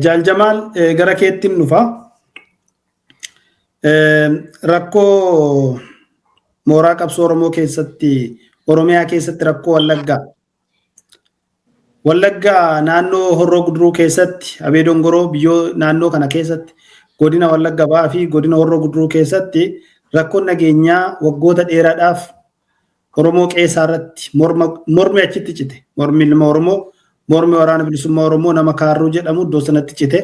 Jaal Jamaal, gara keettiin dhufa. Rakkoo mooraa qabsoo Oromoo keessatti, Oromiyaa keessatti, rakkoo Wallaggaa. Wallaggaa naannoo Horroo Guduruu keessatti, Abee Dongoroo, biyyoo naannoo kana keessatti, godina Wallagga Ba'aa fi godina Horroo Guduruu keessatti rakkoon nageenyaa waggoota dheeraadhaaf Oromoo qeesaa irratti mormi achitti cite. Mormi ilma Oromoo, mormi Waraana Bilisummaa Oromoo nama Kaarruu jedhamu iddoo sanatti cite.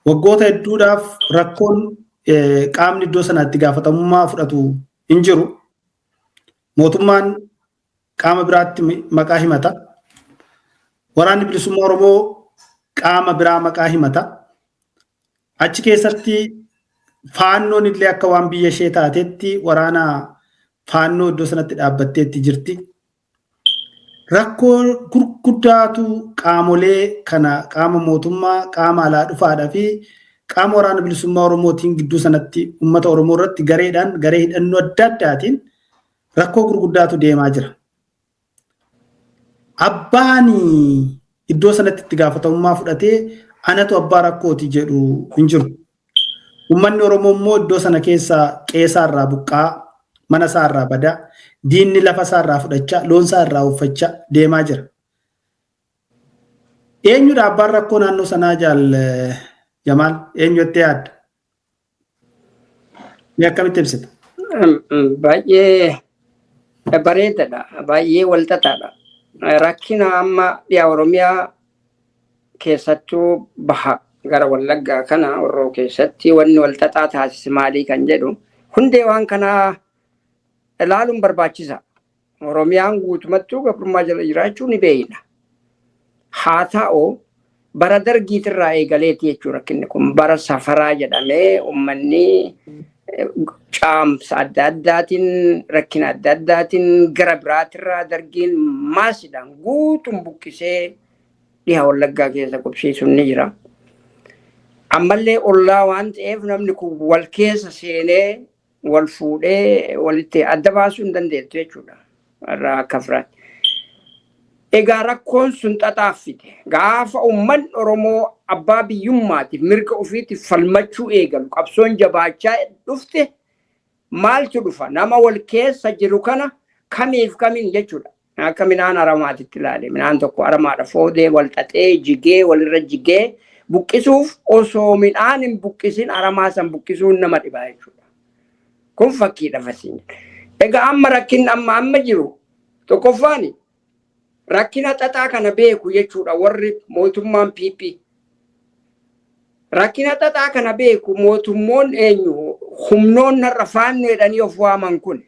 Waggoota hedduudhaaf rakkoon qaamni iddoo sanaatti gaafatamummaa fudhatu hin jiru. Mootummaan qaama biraatti maqaa himata. Waraanni Bilisummaa Oromoo qaama biraa maqaa himata. Achi keessatti Faannoon illee akka waan biyya ishee taatetti waraana Faannoo iddoo sanatti dhaabbatteetti jirti. Rakkoo gurguddaatu qaamolee kana, qaama mootummaa, qaama alaa dhufaadhaa fi qaama Waraana Bilisummaa Oromootiin gidduu sanatti uummata Oromoo irratti gareedhaan, garee hidhannoo adda addaatiin rakkoo gurguddaatu deemaa jira. Abbaan iddoo sanatti itti gaafatamummaa fudhatee anatu abbaa rakkooti jedhu hin jiru. Uummanni Oromoo immoo iddoo sana keessa qeesaa irraa buqqaa, mana isaa irraa badaa, diinni lafa isaa irraa fudhachaa, loon isaa irraa uffachaa deemaa jira. Eenyudha abbaan rakkoo naannoo sanaa, Jaal Jamaal? Eenyu jettee yaadda? Mee akkamitti ibsita? Baay'ee bareedaadha. Baay'ee walxaxaadha. Rakkina amma dhiya Oromiyaa, keessattuu baha gara Wallaggaa kana, Horroo keessatti wanni walxaxaa taasise maalii kan jedhu hundee waan kanaa ilaaluun barbaachisa. Oromiyaan guutumattuu gabrummaa jala jiraachuu ni beekna. Haa ta'u, bara Dargiitirraa eegaleeti jechuudha rakkinni kun. Bara safaraa jedhamee uummanni caamsa adda addaatiin, rakkina adda addaatiin, gara biraatirraa Dargiin maasiidhaan guutuun buqqisee dhiha Wallaggaa keessa qubsiisuun ni jira. Ammallee ollaa waan ta'eef namni kun wal keessa seenee wal fuudhee walitti adda baasuu hin dandeettu jechuudha. Irraa akka firaatti. Egaa rakkoon sun xaxaaffite. Gaafa uummanni Oromoo abbaa biyyummaatiif, mirga ofiitiif falmachuu eegalu, qabsoon jabaachaa dhufte, maaltu dhufa? Nama wal keessa jiru kana kamiif kamiin jechuudha. Akka midhaan aramaatitti ilaale. Midhaan tokko aramaadha foodee wal xaxee jigee walirra jigee buqqisuuf, osoo midhaan hin buqqisin aramaa san buqqisuun nama dhibaa jechuudha. Kun fakkiidha fasiin. Egaa amma rakkinni amma amma jiru tokkoffaan rakkina xaxaa kana beeku jechuudha warri mootummaan PP. Rakkina xaxaa kana beeku mootummoon eenyu, humnoonni har'a Faannoo jedhanii of waaman kun.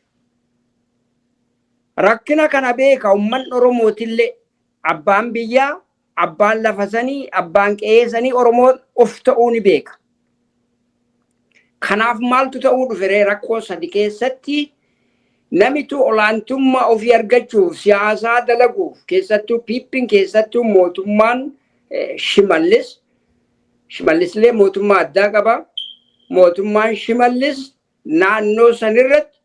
Rakkina kana beeka uummanni Oromootillee. Abbaan biyyaa, abbaan lafa sanii, abbaan qe'ee sanii Oromoon of ta'uu ni beeka. Kanaaf maaltu ta'uu dhufe ree? Rakkoo sadi keessatti namitu olaantummaa ofii argachuuf siyaasaa dalaguuf, keessattuu PP'n, keessattuu mootummaan Shimallis. Shimallisillee mootummaa addaa qaba. Mootummaan Shimallis naannoo sanirratti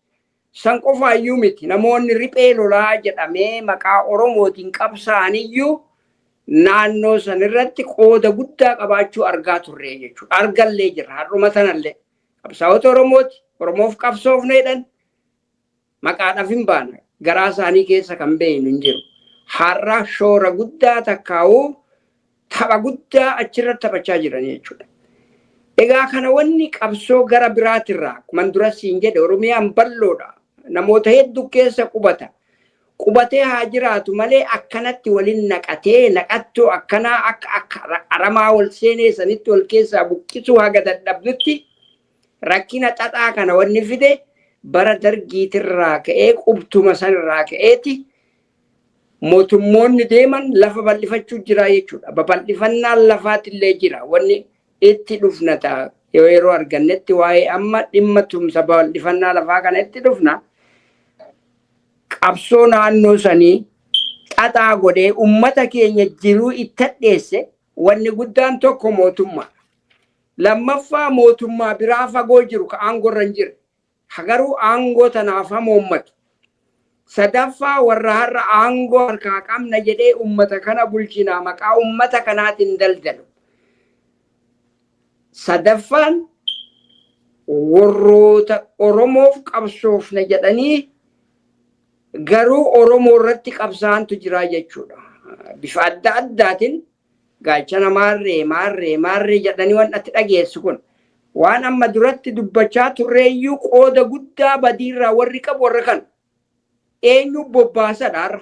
san qofaayyuu miti, namoonni riphee lolaa jedhamee maqaa Oromootiin qabsaa'aniyyuu naannoo sanirratti qooda guddaa qabaachuu argaa turre jechuudha. Argallee jirra har'uma sanallee. Qabsaa'ota Oromooti. Oromoof qabsoofne jedhan, maqaadhaaf hin baana. Garaa isaanii keessa kan beeknu hin jiru. Har'a shoora guddaa takkaa'uu tapha guddaa achirratti taphachaa jiran jechuudha. Egaa kana wanni qabsoo gara biraatirraa, akkuma dura siin jedhe, Oromiyaan bal'oodha. Namoota hedduu keessa qubata. Qubatee haa jiraatu malee akkanatti waliin naqatee naqattoo akkanaa akka aramaa wal seenee sanitti wal keessaa buqqisuu haga dadhabdutti rakkina xaxaa kana wanni fide bara Dargiitirraa ka'ee, qubtuma sanirraa ka'eeti. Mootummoonni deeman lafa bal'ifachuu jira jechuudha. Babal'ifannaan lafaatillee jira. Wanni itti dhufna ta'a. Yeroo argannetti waa'ee amma dhimma tumsa babal'ifannaa lafaa kana itti dhufna. Qabsoo naannoo sanii xaxaa godhee ummata keenya jiruu itti hadheesse wanni guddaan tokko mootummaa. Lammaffaa, mootummaa biraa fagoo jiru ka aangoo irra hin jirre. Garuu aangoo tanaaf hamoommatu. Sadaffaa, warra har'a aangoo harkaa qabna jedhee ummata kana bulchinaa maqaa ummata kanaatiin daldalu. Sadaffaan, warroota Oromoof qabsoofna jedhanii garuu Oromoo irratti qabsaantu jira jechuudha. Bifa adda addaatiin gaachana maarree maarree maarree jedhanii waan ati dhageessu kun waan amma duratti dubbachaa turreeyyuu qooda guddaa badiirraa warri qabu warra kana. Eenyu bobbaasadha har'a?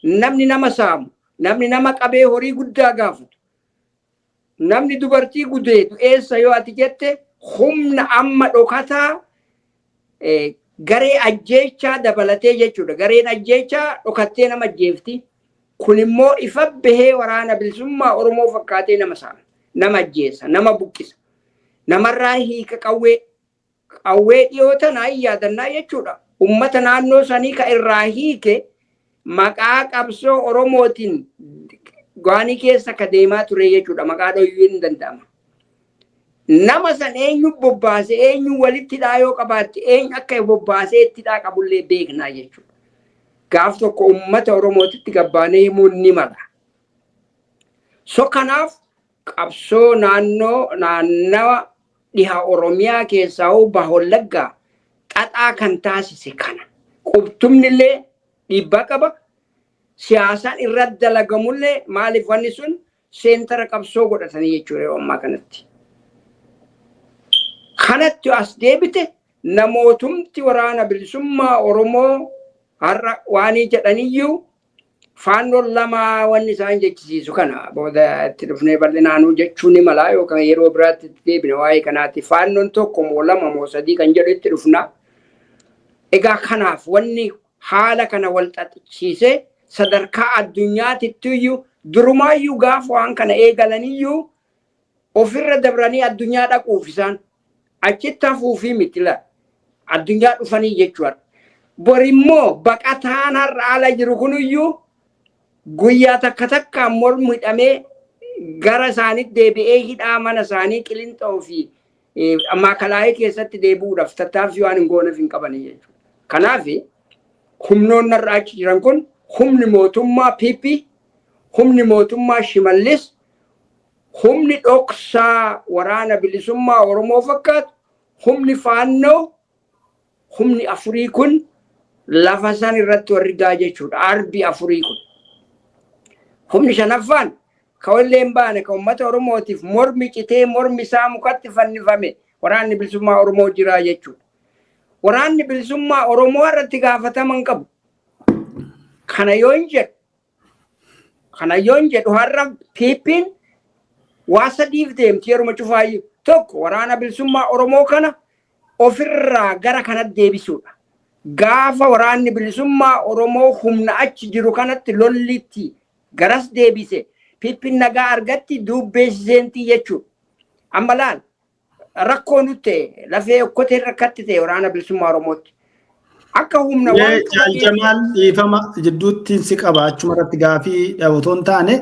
Namni nama saamu, namni nama qabee horii guddaa gaafatu, namni dubartii gudeedu eessa yoo ati jette, humna amma dhokataa garee ajjeechaa dabalatee jechuudha. Gareen ajjeechaa dhokattee nama ajjeefti. Kun immoo ifa bahee waraana bilisummaa Oromoo fakkaatee nama saama, nama ajjeesa, nama buqqisa. Namarraa hiika qawwee. Qawwee dhiyoo tanaa hin yaadannaa jechuudha. Ummata naannoo sanii ka irraa hiike maqaa qabsoo Oromootiin gaanii keessa ka deemaa ture jechuudha. Maqaa dhoyyuu hin danda'ama. Nama san eenyu bobbaase, eenyu walitti hidhaa yoo qabaatte, eenyu akka bobbaasee itti hidhaa qabullee beeknaa jechuudha. Gaaf tokko ummata Oromootitti gabbaanee himuun ni mala. So kanaaf qabsoo naannoo naannawa dhiha Oromiyaa keessaa hoo baha Wallaggaa xaxaa kan taasise kana. Qubtumni illee dhiibbaa qaba. Siyaasaan irratti dalagamullee, maaliif wanni sun seentara qabsoo godhatanii jechuudha yeroo ammaa kanatti. Kanatti as deebite, namootumti waraana bilisummaa Oromoo har'a waanii jedhaniyyuu faannoon lama wanni isaan jechisiisu kana booda itti dhufnee bal'inaanuu jechuu ni mala, yookaan yeroo biraatti itti deebina waa'ee kanaatti, faannoon tokko moo lama moo sadii kan jedhu itti dhufna. Egaa kanaaf wanni haala kana wal xaxisiisee sadarkaa addunyaatittiyyuu durumaayyuu gaafa waan kana eegalaniyyuu ofirra dabranii addunyaa dhaquuf, isaan achitti hafuufii miti la, addunyaa dhufanii jechuudha. Borimmoo baqataan har'a ala jiru kuniyyuu guyyaa takka takkaan mormu hidhamee gara isaaniitti deebi'ee hidhaa mana isaanii Qilinxoo fi maakalaayii keessatti deebi'uudhaaf tattaaffii waan hin gooneef hin qabanii jechuudha. Kanaaf humnoonni har'a achi jiran kun, humni mootummaa PP, humni mootummaa Shimallis, humni dhoksaa waraana bilisummaa Oromoo fakkaatu, humni faannoo, humni afurii kun lafa san irratti warri gaa jechuudha. Arbi afurii kun. Humni shanaffaan ka wallee hin baane, ka uummata Oromootiif mormi citee mormi isaa mukatti fannifame, waraanni bilisummaa Oromoo jira jechuudha. Waraanni bilisummaa Oromoo irratti gaafatama hin qabu. Kana yoon jedhu, har'a PP'n waa sadiif deemti yeruma cufaayyuu. Tokko, waraana bilisummaa Oromoo kana ofirraa gara kanatti deebisuudha. Gaafa waraanni bilisummaa Oromoo humna achi jiru kanatti lollitti garas deebise, PP'n nagaa argatti, duubbeessiseentii jechuudha. Amma laal, rakkoo nutti ta'e, lafee okkotee rakkatti ta'e waraana bilisummaa Oromootti. Akka humna waan Jaal dhiifama, jidduutti si qaba. Achuma irratti gaafii otoo hin taane,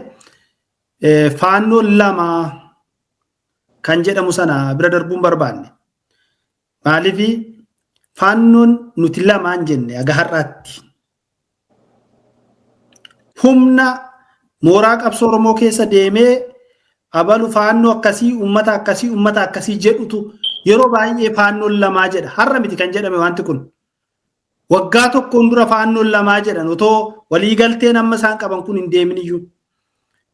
faannoon lama kan jedhamu sana bira darbuun barbaanne. Maaliif faannoon nuti lamaan jenne haga har'aatti? Humna mooraa qabsoo Oromoo keessa deemee abalu faannoo akkasii, uummata akkasii, uummata akkasii jedhutu yeroo baay'ee faannoon lamaa jedha. Har'a miti kan jedhame wanti kun. Waggaa tokkoon dura faannoon lamaa jedhan, otoo waliigalteen amma isaan qaban kun hin deemin iyyuu.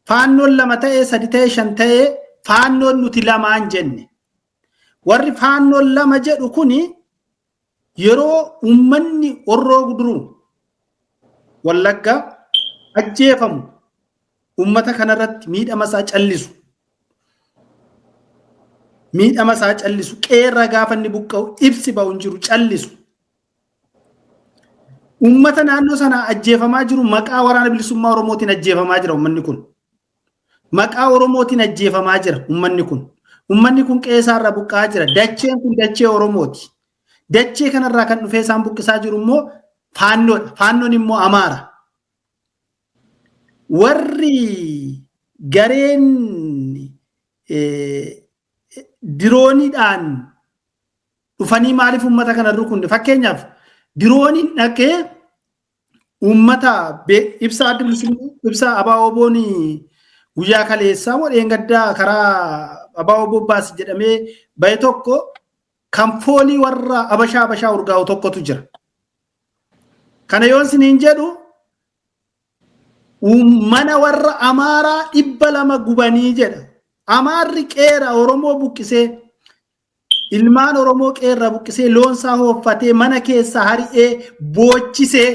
Faannoon lama ta'ee, sadi ta'ee, shan ta'ee, faannoon nuti lamaan jenne. Warri faannoon lama jedhu kuni yeroo uummanni Horroo Guduruu Wallaggaa ajjeefamu, uummata kanarratti miidhama isaa callisu. Miidhama isaa callisu, qeerra gaafa inni buqqa'u ibsi ba'u hin jiru, callisu. Uummata naannoo sanaa ajjeefamaa jiru maqaa Waraana Bilisummaa Oromootiin ajjeefamaa jira uummanni kun. Maqaa Oromootiin ajjeefamaa jira uummanni kun. Uummanni kun qe'ee isaarraa buqqa'aa jira. Dacheen kun dachee Oromooti. Dachee kanarraa kan dhufee isaan buqqisaa jiru immoo Faannoodha. Faannoon immoo Amaara. Warri gareen dirooniidhaan dhufanii maaliif uummata kana rukunne? Fakkeenyaaf, dirooniin dhaqee uummata ibsa Adda Bilisummaa, ibsa ABO-WBOn guyyaa kaleessaa moo dheengaddaa karaa ABO-WBO baasi jedhamee bahe tokko kan foolii warra Abashaa Abashaa urgaa'u tokkotu jira. Kana yoon isiniin jedhu, mana warra Amaaraa 200 gubanii jedha. Amaarri qeera Oromoo buqqisee, ilmaan Oromoo qeerra buqqisee, loonsaa hooffatee, mana keessaa hari'ee boochisee,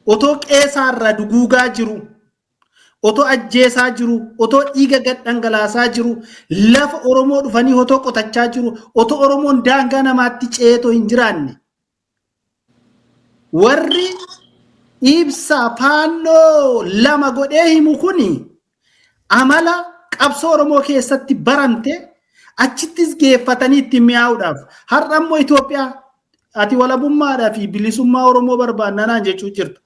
otoo qeesaarra duguugaa jiru, otoo ajjeesaa jiru, otoo dhiiga gad dhangalaasaa jiru, lafa Oromoo dhufanii otoo qotachaa jiru, otoo Oromoon daangaa namaatti ceetoo hin jiraanne. Warri ibsa Faannoo lama godhee himu kuni amala qabsoo Oromoo keessatti baramte achittis geeffatanii ittiin mi'aawuudhaaf. Har'a immoo Itoophiyaa ati walabummaadhaa fi bilisummaa Oromoo barbaannaa naan jechuu jirta.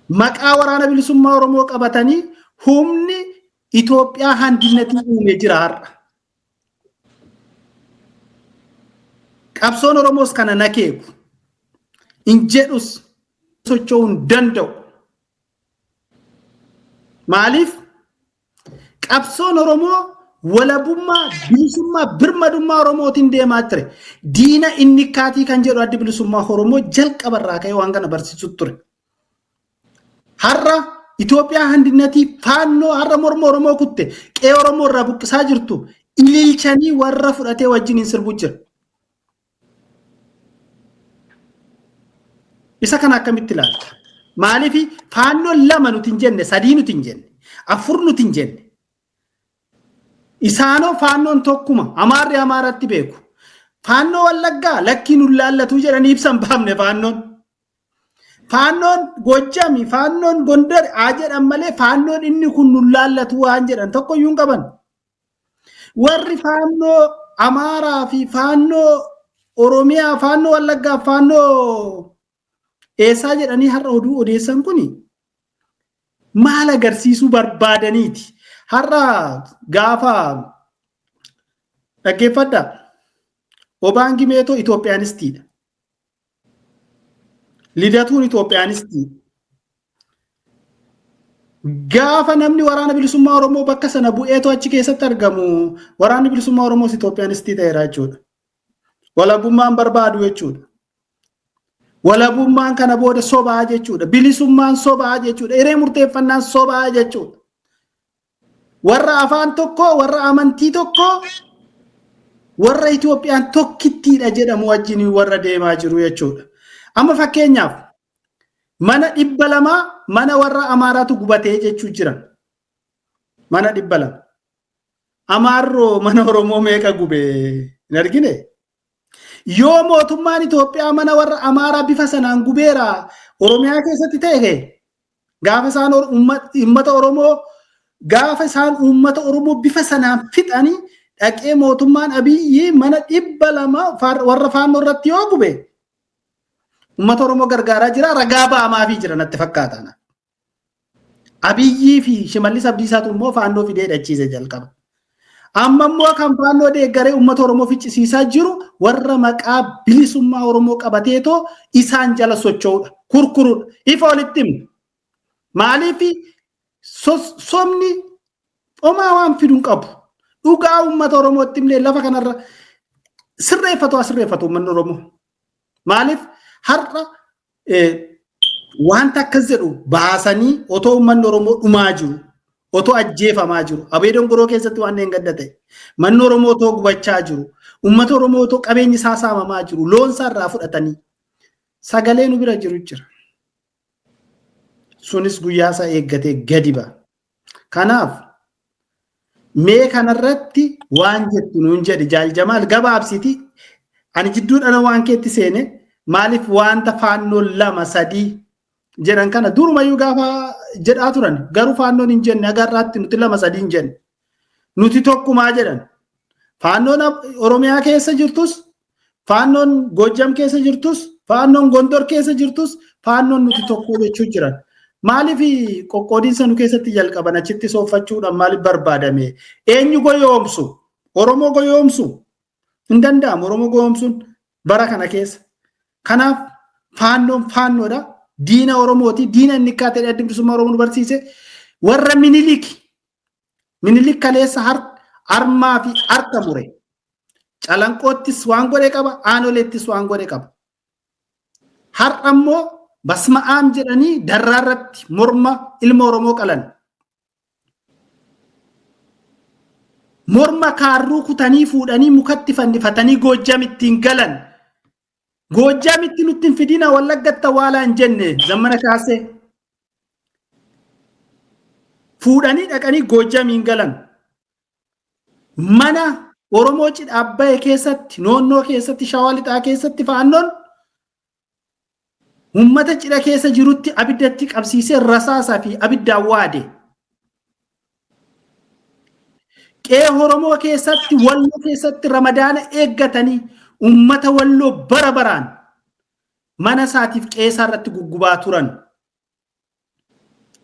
Maqaa Waraana Bilisummaa Oromoo qabatanii humni Itoophiyaa handinnatii uume jira har'a. Qabsoon Oromoos kana nakeeku. Hin jedhus, socho'uu hin danda'u. Maaliif? Qabsoon Oromoo walabummaa, bilisummaa, birmadummaa Oromootiin deemaa ture. Diina inni kaatii kan jedhu Addi Bilisummaa Oromoo jalqabarraa ka'ee waan kana barsiisu ture. Har'a Itoophiyaa handinnatii Faannoo har'a morma Oromoo kutte, qe'ee Oromoo irraa buqqisaa jirtu ililchanii warra fudhatee wajjin hin sirbu jira. Isa kana akkamitti ilaalta? Maaliif Faannoon lama nuti hin jenne, sadii nuti hin jenne, afur nuti hin jenne? Isaanoo Faannoon tokkuma. Amaarri Amaaratti beeku. Faannoo Wallaggaa lakkii nun laallatuu jedhanii ibsan baafne Faannoon. Faannoon Gojjami, Faannoon Gondar haa jedhan malee Faannoon inni kun nun laallatu waan jedhan tokko iyyuu hin qaban. Warri Faannoo Amaaraa fi Faannoo Oromiyaa, Faannoo Wallaggaa, Faannoo eessaa jedhanii har'a oduu odeessan kuni maal agarsiisuu barbaadaniiti? Har'a gaafa dhaggeeffadha. Obaangi Meetoo Itoophiyaanistiidha. Lidatuun Itoophiyaanistii. Gaafa namni Waraana Bilisummaa Oromoo bakka sana bu'eetu achi keessatti argamu, Waraanni Bilisummaa Oromoos Itoophiyaanistii ta'eera jechuudha. Walabummaan barbaadu jechuudha. Walabummaan kana booda sobaa jechuudha. Bilisummaan sobaa jechuudha. Hiree murteeffannaan sobaa jechuudha. Warra afaan tokko, warra amantii tokko, warra Itoophiyaan tokkittiidha jedhamu wajjin warra deemaa jiru jechuudha. Amma fakkeenyaaf mana 200 mana warra Amaaraatu gubatee jechuu jiran. Mana 200. Amaarroo mana Oromoo meeqa gube hin argine? Yoo mootummaan Itoophiyaa mana warra Amaaraa bifa sanaan gubeera Oromiyaa keessatti ta'e, gaafa isaan uummata Oromoo, gaafa isaan uummata Oromoo bifa sanaan fixanii, dhaqee mootummaan Abiyyi mana 200 warra Faannoo irratti yoo gube, uummata Oromoo gargaaraa jira, ragaa ba'amaafii jira natti fakkaata. Abiyyii fi Shimallis Abdiisaatu immoo Faannoo fidee hidhachiise jalqaba. Amma immoo kan Faannoo deeggaree uummata Oromoo ficcisiisaa jiru warra maqaa bilisummaa Oromoo qabateetoo isaan jala socho'udha. Kurkurudha. Ifa walitti himna. Maaliif sobni homaa waan fidu hin qabu. Dhugaa uummata Oromootti himnee lafa kanarra sirreeffatu haa sirreeffatu uummanni Oromoo. Maaliif har'a wanta akkas jedhu baasanii, otoo uummanni Oromoo dhumaa jiru, otoo ajjeefamaa jiru, Abee Dongoroo keessatti waan hin gadda ta'e, manni Oromoo otoo gubachaa jiru, uummata Oromoo otoo qabeenyi isaa saamamaa jiru, loon isaa irraa fudhatanii, sagalee nu bira jiru jira. Sunis guyyaa isaa eeggatee gadi ba'a. Kanaaf mee kanarratti waan jettu nuun jedhi, Jaal Jamaal, gabaabsiti. Ani jidduudhaan waan keetti seene maaliif wanta faannoo lama sadii jedhan kana durumayyuu gaafa jedhaa turan garuu faannoon hin jenne agarraatti nuti lama sadii hin jenne. Nuti tokkumaa jedhan. Faannoon Oromiyaa keessa jirtus, faannoon Gojjam keessa jirtus, faannoon Gondor keessa jirtus, faannoon nuti tokko jechuu jiran. Maaliif qoqqoodiinsa nu keessatti jalqaban achitti sooffachuudhaan maaliif barbaadame? Eenyu goyoomsu? Oromoo goyoomsu? Hin danda'amu Oromoo goyoomsuun bara kana keessa. Kanaaf faannoon faannoodha. Diina Oromooti. Diina inni akkaatee adda bilisummaa Oromoo nu barsiise. Warra Minilik. Minilik kaleessa harmaa fi harka mure. Calanqoottis waan godhe qaba, aanoleettis waan godhe qaba. Har'a immoo basma'aam jedhanii darraa irratti morma ilma Oromoo qalan. Morma kaarruu kutanii fuudhanii mukatti fannifatanii Goojjam ittiin galan. Goojjamitti nutti hin fidina Wallaggatti awwaalaa hin jenne Zammana Kaasee. Fuudhanii dhaqanii Goojjamiin galan. Mana Oromoo cidha Abbayee keessatti, Noonnoo keessatti, Shawaa Lixaa keessatti faannoon uummata cidha keessa jirutti abiddatti qabsiisee rasaasaa fi abiddaan waade. Qe'ee Oromoo keessatti, Walloo keessatti Ramadaana eeggatanii uummata Walloo bara baraan mana isaatiif qe'ee isaa irratti guggubaa turan.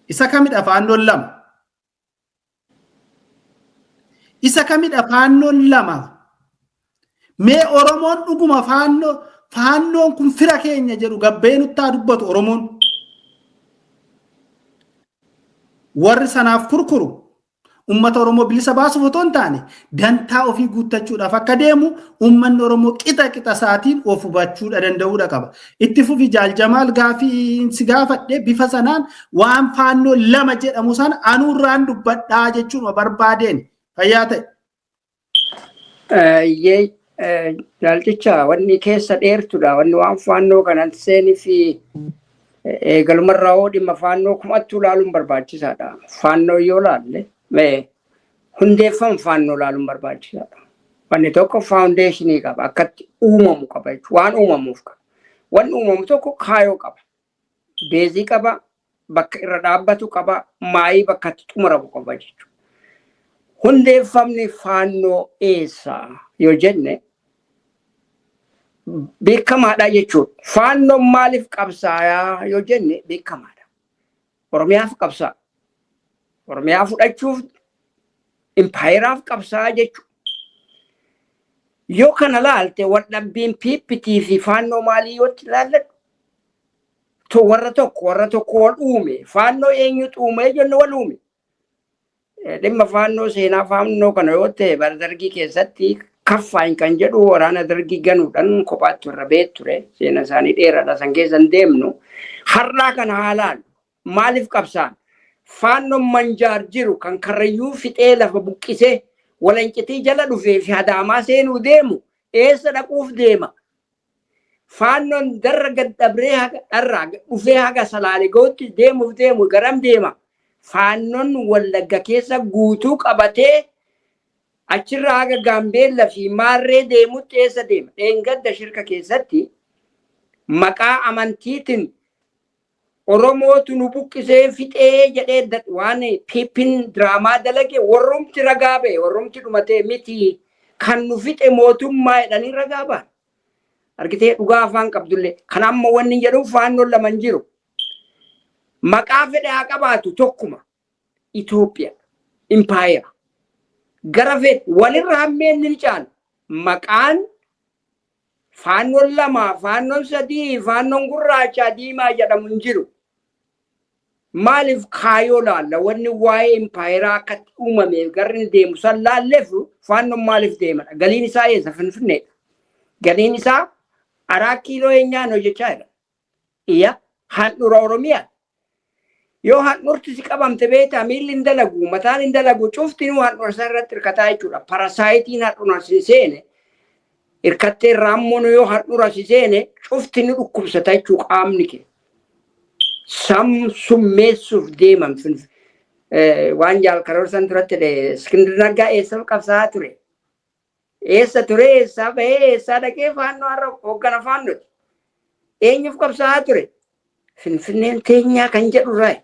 Isa kamidha faannoon lama? Isa kamidha faannoon lama? Mee Oromoon dhuguma faannoo faannoon kun fira keenya jedhu gabbee nutti haa dubbatu Oromoon. Warri sanaaf kurkuru uummata Oromoo bilisa baasuuf otoo hin taane dantaa ofii guuttachuudhaaf akka deemu uummanni Oromoo qixa qixa isaatiin of hubachuudha danda'uudha qaba. Itti fufi Jaal Jamaal gaafii si gaafadhe bifa sanaan waan faannoo lama jedhamu sana anuurraan dubbadhaa jechuun barbaadeen fayyaa ta'e. Iyyee jaalticha wanni keessa dheertudha. Wanni waan faannoo kanan seenii fi eegalumarraa hoo dhimma faannoo kumattuu ilaaluun barbaachisaadha. Faannoo yoo laalle hundeeffama faannoo ilaaluun barbaachisaadha. Wanni tokko faawundeeshinii qaba. Akkatti uumamu qaba jechuudha. Waan uumamuuf qaba. Wanni uumamu tokko kaayoo qaba. Beezii qaba. Bakka irra dhaabbatu qaba. Maayii bakka itti xumuramu qaba jechuudha. Hundeeffamni faannoo eessa yoo jenne beekamaadha jechuudha. Faannoon maaliif qabsaayaa yoo jenne beekamaadha. Oromiyaaf qabsaa'a. Oromiyaa fudhachuuf impaayeraaf qabsaa'a jechuudha. Yoo kana laalte waldhabbiin PPT fi faannoo maalii yoo itti ilaalladhu to warra tokko warra tokko wal uume faannoo eenyutu uume jennu wal uume. Dhimma faannoo seenaa faannoo kana yoo ta'e bara dargii keessatti kaffaayin kan jedhu waraana dargii ganuudhaan kophaatti warra ba'ee ture. Seena isaanii dheeraadha san keessa hin deemnu. Har'aa kana haa laallu. Maaliif qabsaan? Faannoon manjaar jiru kan karrayyuu fixee lafa buqqisee walancitii jala dhufee fi hadaamaa seenuu deemu eessa dhaquuf deema? Faannoon darra gad dabree haga dharraa dhufee haga salaale gahutti deemuuf deemu garam deema? Faannoon Wallagga keessa guutuu qabatee achirraa haga Gaambeella fi Maarree deemutti eessa deema? Dheengadda shirka keessatti maqaa amantiitiin Oromootu nu buqqisee fixee jedhee waan Pippin diraamaa dalage warrumti ragaa ba'e warrumti dhumatee miti kan nu fixe mootummaa jedhanii ragaa ba'an. Argitee dhugaa afaan qabdullee kan amma wanni jedhu faannoon lama hin jiru. Maqaa fedhe haa qabaatu tokkuma Itoophiyaa impaayera. Gara fedhe walirra hammeenni ni caala. Maqaan faannoon lama, faannoon sadii, faannoon gurraacha diimaa jedhamu hin jiru. Maaliif kaayoo laalla wanni waa'ee impaayeraa akkatti uumame garri inni deemu san laalleef faannoon maaliif deemadha? Galiin isaa eessa? Finfinneedha. Galiin isaa araa kiiloo eenyaan hojjechaa jira. Iyya handhuura Oromiyaa. Yoo handhurti si qabamte beektaa miilli hin dalagu, mataan hin dalagu, cuftinuu handhuura sana irratti hirkataa jechuudha. Parasaayitiin handhuura si seene hirkattee raammoon yoo handhuura si seene cufti ni dhukkubsata jechuu qaamni kee. Sam summeessuuf deeman waan jaal karoorsan duratti jedhe Iskindir Naggaa eessaaf qabsaa'aa ture. Eessa ture, eessaa bahee, eessaa dhaqee Faannoo har'a hooggana Faannooti. Eenyuuf qabsaa'aa ture? Finfinneen teenyaa kan jedhu irraa.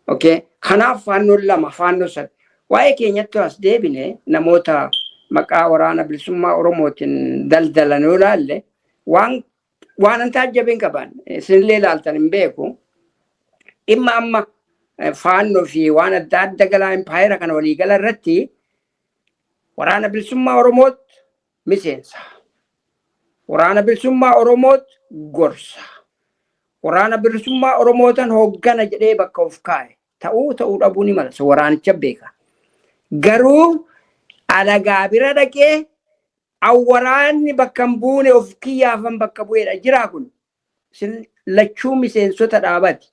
Okay. Kanaaf Faannoon lama, Faannoo sadi. Waa'ee keenyatti as deebine, namoota maqaa Waraana Bilisummaa Oromootiin daldalan yoo ilaalle, waan an taajjabeen qaban isinillee ilaaltan hin beeku. Dhimma amma Faannoo fi waan adda adda galaa impaayera kana waliigala irratti Waraana Bilisummaa Oromootti miseensa. Waraana Bilisummaa Oromootti gorsa. Waraana Bilisummaa Oromootan hooggana jedhee bakka of kaa'e. Ta'uu ta'uu dhabuu ni mala. Waraanicha beeka. Garuu alagaa bira dhaqee awwaraanni bakka hin buune of kiyyaafan bakka bu'eedha. Jiraa kun. Isin lachuu miseensota dhaabati.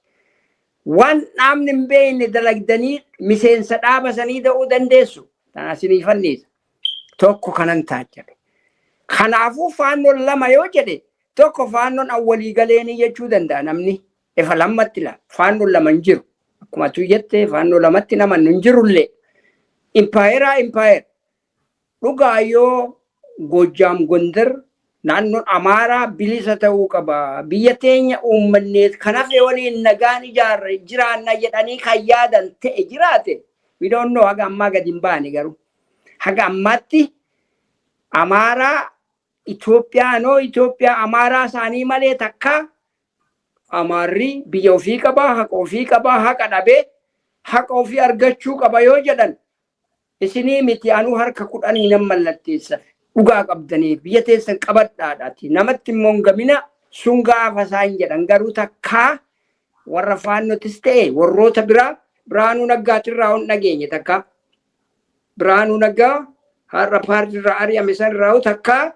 Waan dhaabni hin beekne dalagdanii miseensa dhaaba sanii ta'uu dandeessu. Tana isinii fanniisa. Tokko kanan taajjabe. Kanaafuu Faannoon lama yoo jedhe, tokko Faannoon awwalii galeenii jechuu danda'a namni. Ifa lammatti ilaala. Faannoon lama hin jiru. Akkuma tu jette, Faannoo lamatti namannu hin jirullee. Impaayeraa impaayera. Dhugaa yoo Goojjaam, Gondar, naannoon Amaaraa bilisa ta'uu qaba. Biyya teenya uummanneet kan hafe waliin nagaan ijaarre jiraanna jedhanii kan yaadan ta'e jiraate, we don't know, haga ammaa gadi hin baane. Garuu haga ammaatti Amaaraa Itoophiyaanoo Itoophiyaa Amaaraa isaanii malee takka Amaarri biyya ofii qabaa, haqa ofii qabaa, haqa dhabee haqa ofii argachuu qaba yoo jedhan, isinii miti, anuu harka 10 nan mallatteessa. Dhugaa qabdanii biyya teessan qabadhaadhaati. Namatti immoo hin gamina sun gaafa isaan jedhan, garuu takkaa warra Faannotis ta'e warroota biraa Birhaanuu Naggaatirraa hin dhageenye. Takkaa Birhaanuu Naggaa har'a paartiirraa ari'ame sanirraa takkaa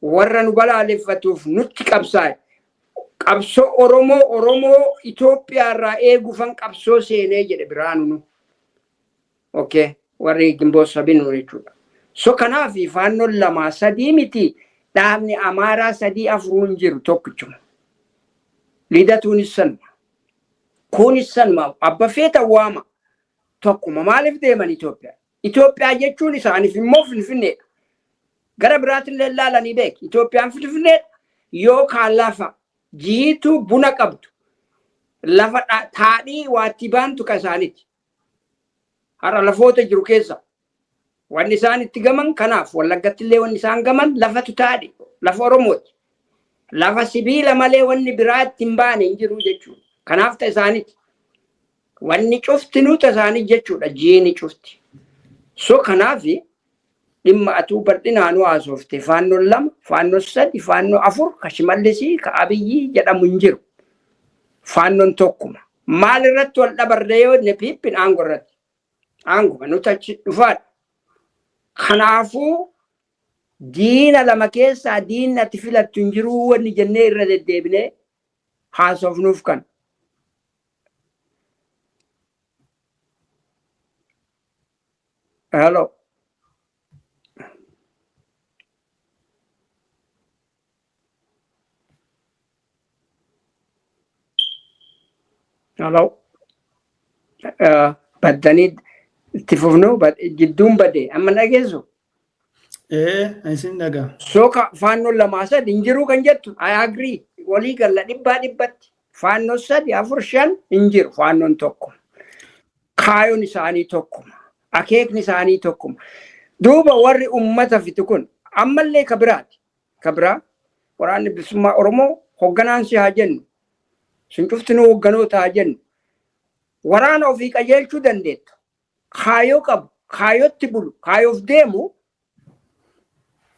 warra nu balaaleffatuuf nutti qabsaa'e. Qabsoo Oromoo Oromoo Itoophiyaa irraa eeguufan qabsoo seenee jedhe Birhaanuun. Okay, warri Ginboot sabinuu jechuudha. So kanaaf Faannoon lamaa sadii miti, dhaabni Amaaraa sadii afuruun jiru, tokkichuma. Lidatuunis sanuma. Kunis sanuma. Abba feeta waama. Tokkuma. Maaliif deeman Itoophiyaa? Itoophiyaa jechuun isaaniif immoo Finfinneedha. Gara biraatillee ilaalanii beek. Itoophiyaan Finfinneedha. Yookaan lafa jiituu buna qabdu. Lafa taadhii waatti baantu ka isaaniiti. Har'a lafoota jiru keessa wanni isaan itti gaman kanaaf Wallaggatti illee wanni isaan gaman lafatu taadhi, lafa Oromooti. Lafa sibiila malee wanni biraa itti hin baane hin jiru jechuudha. Kanaaf ta isaaniiti. Wanni cuftinuu ta isaanii jechuudha, jiini cufti. So kanaaf dhimma atuu bal'inaanuu haasofte, Faannoon lama, Faannoo sadi, Faannoo afur, ka Shimallisii, ka Abiyyii jedhamu hin jiru. Faannoon tokkuma. Maal irratti wal dhabarree yoo jenne, PPn aangoo irratti. Aanguma nuti achi dhufaadha. Kanaafuu diina lama keessaa diinni ati filattu hin jiruu wanni jennee irra deddeebinee haasofnuuf kan. Hello. Hello. Baddanii itti fufnu jidduun bade, amma dhageessu. Ee, isin dhagaa. Sooka Faannoon lamaa sadi hin jiru kan jettu, I agree, walii galla dhibbaa dhibbatti. Faannoon sadi, afur, shan hin jiru, Faannoon tokko. Kaayoon isaanii tokkuma. Akeekni isaanii tokkuma. Duuba warri ummata fitu kun ammallee ka biraati. Ka biraa Waraanni Bilisummaa Oromoo hoogganaan si haa jennu. Sun cuftinuu hoogganoota haa jennu. Waraana ofii qajeelchuu dandeettu. Kaayoo qabu, kaayotti bulu, kaayoof deemu,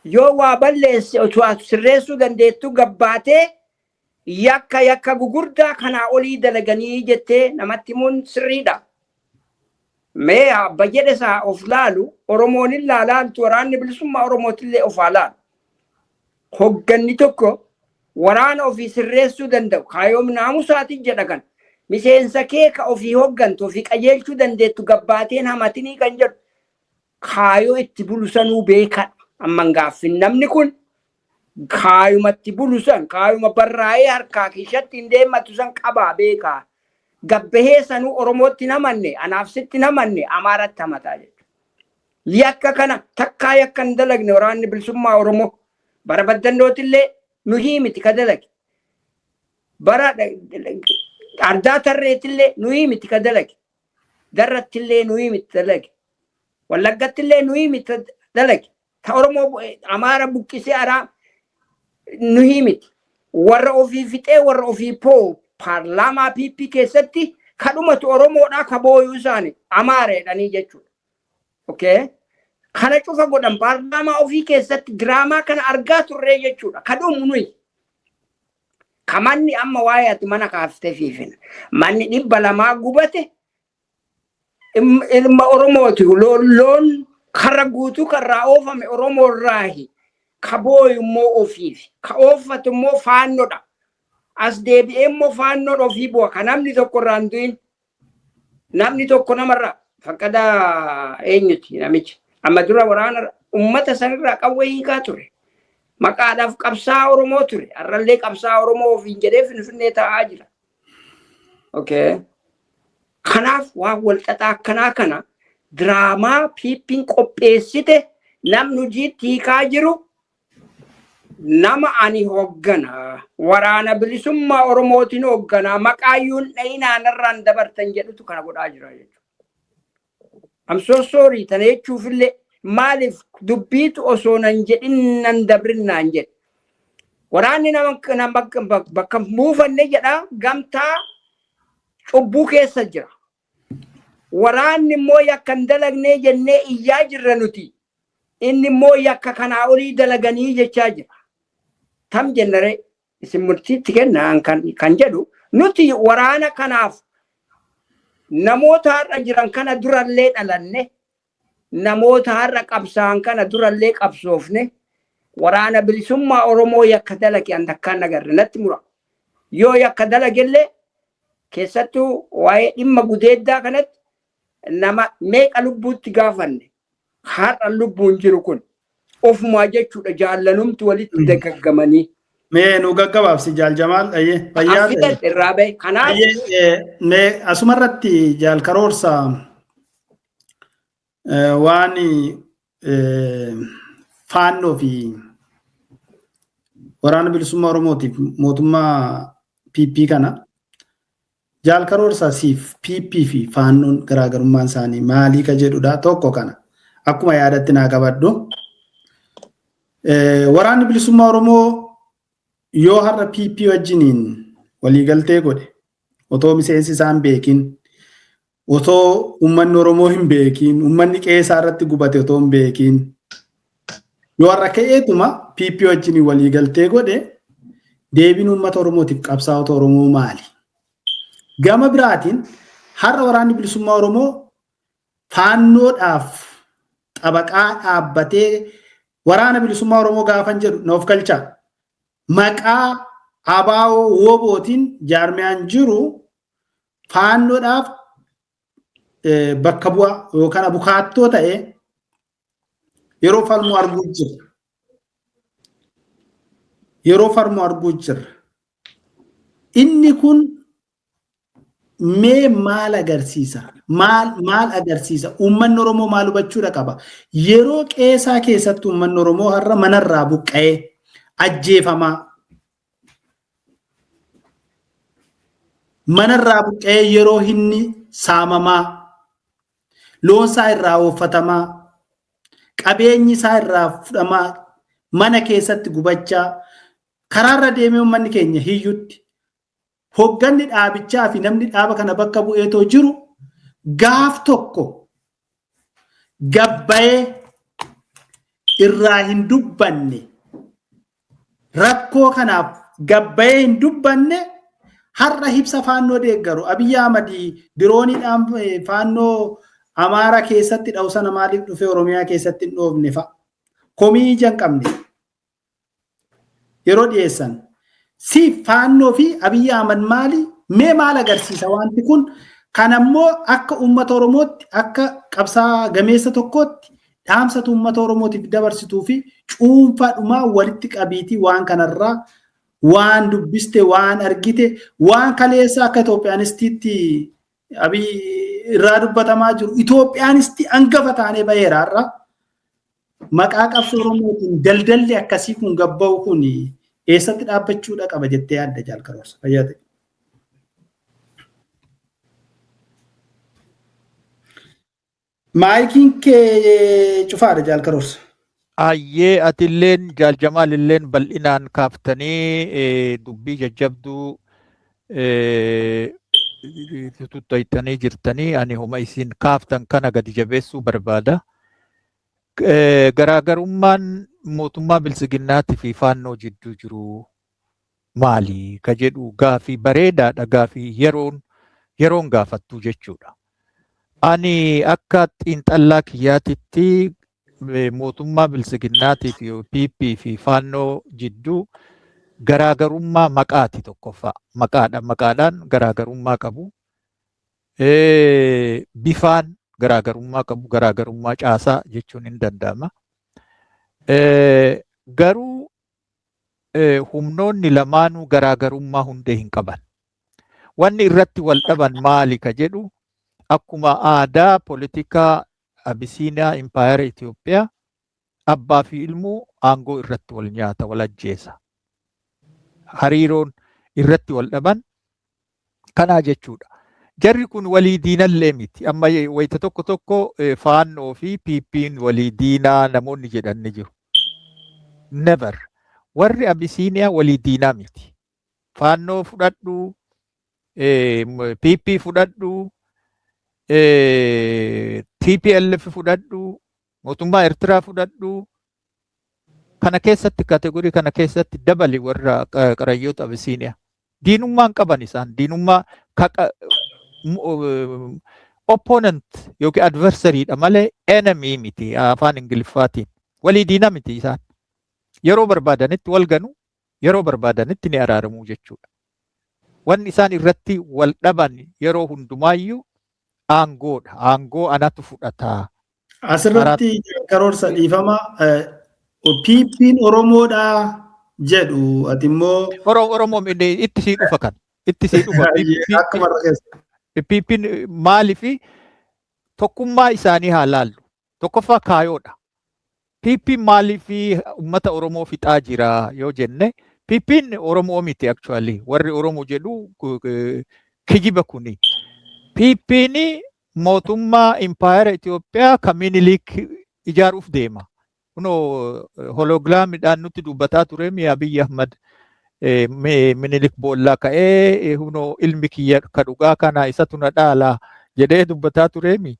yoo waa balleesse osoo sirreessuu dandeettu gabbaatee yakka yakka gugurdaa kanaa olii dalaganii jettee namatti himuun sirriidha. Mee abba jedhe isaa of laalu, Oromoon hin laalaaltu, Waraanni Bilisummaa Oromootillee of haa laalu. Hogganni tokko waraana ofii sirreessuu danda'u kaayoom naamusaatiin jedha kan miseensa kee ka ofii hoggantu ofii qajeelchuu dandeettu gabbaateen hamatinii kan jedhu kaayoo itti bulu sanuu beekadha. Amman gaaffin, namni kun kaayuma itti bulu san, kaayuma barraa'ee harkaa kiishatti hin deemmatu san qabaa beekaa. Gabbahee sanuu Oromootti hin hamanne, anaaf sitti hin hamanne, Amaaratti hamataa jechuudha. Yakka kana takkaa yakka hin dalagne waraanni bilisummaa Oromoo. Bara baddannootillee nuhii miti ka dalage. Bara ardaa tarreetillee nuhii miti ka dalage. Darrattillee nuhii miti dalage. Wallaggattillee nuhii miti dalage. Ta Oromoo Amaara buqqisee araa nuhii miti. Warra ofii fixee warra ofii poo paarlaamaa PP keessatti kadhumatu Oromoodhaa ka booyuu isaani Amaara jedhanii jechuudha. Okay? Kana cufa godhan paarlaamaa ofii keessatti diraamaa kana argaa turree jechuudha. Kadhumu nuyi. Kamanni amma waa'ee ati mana kaaftee fiifina. Manni 200 gubate ilma Oromooti. Loon karra guutuu karraa oofame Oromoo irraahi. Ka booyu immoo ofiif. Ka oofatu immoo faannodha. As deebi'ee immoo faannoon ofii bu'a. Ka namni tokko irraa hin du'in. Namni tokko namarraa fakkada eenyuti namichi. Amma dura waraana uummata sanirraa qawwee hiikaa ture. Maqaadhaaf qabsaa Oromoo ture. Har'allee qabsaa Oromoo ofiin jedhee Finfinnee taa'aa jira. Okay. Kanaaf waan wal xaxaa akkanaa kana diraamaa PP'n qopheessite namni hojiitti hiikaa jiru nama ani hoogganaa waraana bilisummaa Oromootiin hoogganaa maqaayyuun dhayinaan irraan dabartan jedhutu kana godhaa jira jechuudha. I'm so sorry, tana jechuufillee maaliif dubbiitu osoo nan jedhin nan dabrin naan jedhe. Waraanni nama bakka buufanne jedha, gamtaa cubbuu keessa jira. Waraanni immoo yakka hin dalagnee jennee iyyaa jirra nuti. Inni immoo yakka kanaa olii dalaganii jechaa jira. Tam jennaree isin murtiitti kennaan kan jedhu nuti waraana kanaaf namoota har'a jiran kana durallee dhalanne, namoota har'a qabsaa'an kana durallee qabsoofne, waraana bilisummaa Oromoo yakka dalage an takkaan agarre natti mura. Yoo yakka dalagellee keessattuu waa'ee dhimma gudeeddaa kanatti nama meeqa lubbuutti gaafanne, har'a lubbuun jiru kun ofumaa jechuudha, jaallanumti walitti dagaggamanii. Mee nu gaggabaabsi, Jaal Jamaal, ayyee fayyaa ta'e. Irraa bahe kanaaf. Mee asumarratti, Jaal Karoorsa, waan faannoo fi waraana bilisummaa Oromootiif mootummaa PP kana, Jaal Karoorsa, siif PP fi faannoon garaagarummaan isaanii maalii ka jedhudha, tokko kana akkuma yaadatti naa qabadhu. Waraanni bilisummaa Oromoo yoo har'a PP wajjiniin waliigaltee godhe, otoo miseensi isaan beekin, otoo uummanni Oromoo hin beekin, uummanni qe'ee isaa irratti gubate otoo hin beekin, yoo har'a ka'eetuma PP wajjiniin waliigaltee godhe, deebiin uummata Oromootiif qabsaa'ota Oromoo maali? Gama biraatiin har'a waraanni bilisummaa Oromoo faannoodhaaf xabaqaa dhaabbatee, waraana bilisummaa Oromoo gaafan jedhu na of galchaa. Maqaa ABO WBOtiin jaarmiyaan jiru faannoodhaaf bakka bu'aa yookaan abukaattoo ta'ee yeroo falmuu arguu jirra. Yeroo falmuu arguu jirra. Inni kun mee maal agarsiisa? Maal maal agarsiisa? Uummanni Oromoo maal hubachuudha qaba? Yeroo qeesaa keessatti uummanni Oromoo har'a manarraa buqqa'ee ajjeefamaa, manarraa buqqa'ee, yeroo inni saamamaa, loonsaa irraa ooffatamaa, qabeenyi isaa irraa fudhamaa, mana keessatti gubachaa, karaarra deemee uummanni keenya hiyyutti, hogganni dhaabichaa fi namni dhaaba kana bakka bu'eetoo jiru gaaf tokko gabbayee irraa hin dubbanne, rakkoo kanaaf gabbayee hin dubbanne, har'a ibsa faannoo deeggaru Abiyyi Ahmad dirooniidhaan faannoo Amaara keessatti dha'u sana maaliif dhufee Oromiyaa keessatti hin dhoofne fa'a. Komii ija hin qabne yeroo dhiyeessan. Si faannoo fi Abiyyi Ahmad maali? Mee maal agarsiisa wanti kun? Kan ammoo akka uummata Oromootti, akka qabsaa gameessa tokkootti dhaamsatu uummata Oromootiif dabarsituu fi cuunfaadhumaa walitti qabiitii waan kanarraa waan dubbiste, waan argite, waan kaleessa akka Itoophiyaanistiitti Abiy irraa dubbatamaa jiru Itoophiyaanisti hangafa taanee baheera har'a. Maqaa qabsoo Oromootiin daldalli akkasii kun gabba'u kun eessatti dhaabbachuudha qaba jettee yaadda, Jaal Karoorsa? Fayyaa ta'e. Maayikiin kee cufaadha, Jaal Karoorsa. Ayyee, atilleen Jaal Jamaal illeen bal'inaan kaaftanii dubbii jajjabduu tuttaytanii jirtanii. Ani homa isin kaaftan kana gadi jabeessuu barbaada. Garaagarummaan mootummaa biltsiginnaatii fi faannoo jidduu jiru maali ka jedhu gaafii bareedaadha, gaafii yeroon gaafattu jechuudha. Ani akka xiinxallaa kiyyaatitti mootummaa biltsiginnaatii fi PP fi faannoo jidduu garaagarummaa maqaati tokkoffaa. Maqaadha, maqaadhaan garaagarummaa qabu. Bifaan garaagarummaa qabu, garaagarummaa caasaa jechuun hin danda'ama. Garuu humnoonni lamaanuu garaagarummaa hundee hin qaban. Wanni irratti wal dhaban maali ka jedhu, akkuma aadaa poolitikaa Abisiiniyaa, Impaayera Itoophiyaa, abbaa fi ilmuu aangoo irratti wal nyaata, wal ajjeesa. Hariiroon irratti wal dhaban kanaa jechuudha. Jarri kun walii diinallee miti. Amma wayita tokko tokko faannoo fi PP'n walii diinaa namoonni jedhan ni jiru. Never. Warri Abisiiniyaa walii diinaa miti. Faannoo fudhadhu, PP fudhadhu, TPLF fudhadhu, mootummaa Eertiraa fudhadhu. Kana keessatti, category kana keessatti dabali warra qarayyoota Abisiiniyaa. Diinummaan qaban isaan diinummaa opponent yookiin adversary dha malee enemy miti afaan Ingiliffaatiin. Walii diina miti isaan. Yeroo barbaadanitti wal ganu, yeroo barbaadanitti ni araaramuu jechuudha. Wanni isaan irratti wal dhaban yeroo hundumaayyuu aangoodha. Aangoo anatu fudhataa. Asirratti, Karoorsa, dhiifama, PP'n Oromoodha jedhu, ati immoo. Oromoo itti sii dhufa kan. Itti sii dhufa. Akkuma irra keessa. PP'n maaliifi tokkummaa isaanii haa laallu. Tokkoffaa kaayoodha. PP'n maaliifi uummata Oromoo fixaa jira yoo jenne, PP'n Oromoo miti actually. Warri Oromoo jedhu kijiba kuni. PP'n mootummaa impaayera Itoophiyaa kan Minilik ijaaruuf deema. Kunoo hologram iidhaan nutti dubbataa ture mi'a Abiyyi Ahmad. Minilik boollaa ka'ee hunoo ilmi kiyya ka dhugaa kana isatu na dhaala jedhee dubbataa tureemi.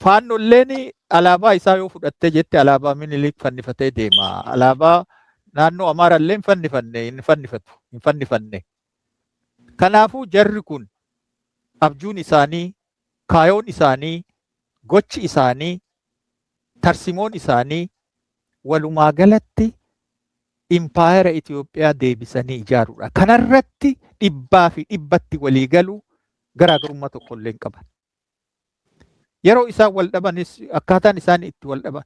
Faannolleen alaabaa isaa yoo fudhattee jette alaabaa Minilik fannifatee deema. Alaabaa naannoo Amaarallee hin fannifanne, hin fannifatu, hin fannifanne. Kanaafuu jarri kun abjuun isaanii, kaayoon isaanii, gochi isaanii, tarsimoon isaanii walumaa galatti impaayera Itoophiyaa deebisanii ijaaruudha. Kanarratti dhibbaa fi dhibbatti walii galuu, garaagarummaa tokko illee hin qaban. Yeroo isaan wal dhabanis akkaataan isaan itti wal dhaban,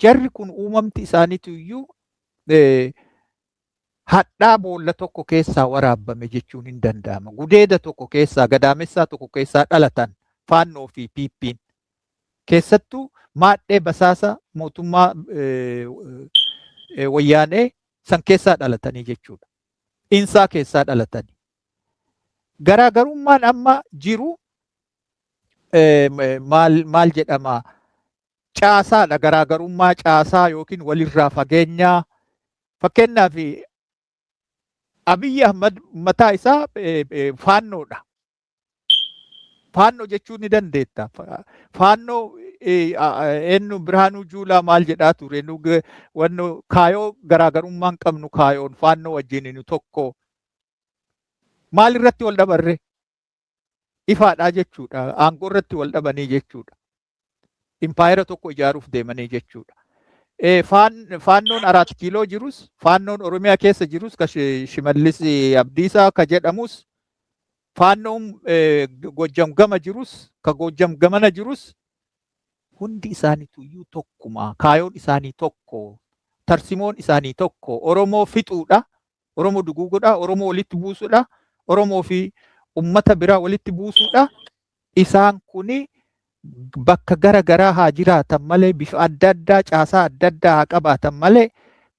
jarri kun uumamti isaaniitu iyyuu hadhaa boolla tokko keessaa waraabame jechuun hin danda'ama. Gudeeda tokko keessaa, gadaamessaa tokko keessaa dhalatan faannoo fi PP'n. Keessattuu maadhee basaasa mootummaa wayyaanee san keessaa dhalatanii jechuudha. Insaa keessaa dhalatanii. Garaagarummaan amma jiru maal maal jedhama? Caasaadha. Garaagarummaa caasaa yookiin walirraa fageenyaa. Fakkeenyaaf, Abiyyi Ahmad mataa isaa faannoodha. Faannoo jechuu ni dandeetta. Faannoo eenyu, Birhaanuu Juulaa maal jedhaa ture? Nu wanno kaayoo garaagarummaan qabnu, kaayoon faannoo wajjin nu tokko. Maal irratti wal dhabarre? Ifaadhaa jechuudha. Aangoo irratti wal dhabanii jechuudha. Impaayera tokko ijaaruuf deemanii jechuudha. Faannoon Araat Kiiloo jirus, faannoon Oromiyaa keessa jirus, ka Shimallis Abdiisaa ka jedhamus, faannoon Gojjam gama jirus, ka Gojjam gamana jirus, hundi isaaniitu iyyuu tokkuma. Kaayoon isaanii tokko. Tarsimoon isaanii tokko. Oromoo fixuudha. Oromoo duguuguudha. Oromoo walitti buusuudha. Oromoo fi ummata biraa walitti buusuudha. Isaan kuni bakka gara garaa haa jiraatan malee, bifa adda addaa, caasaa adda addaa haa qabaatan malee,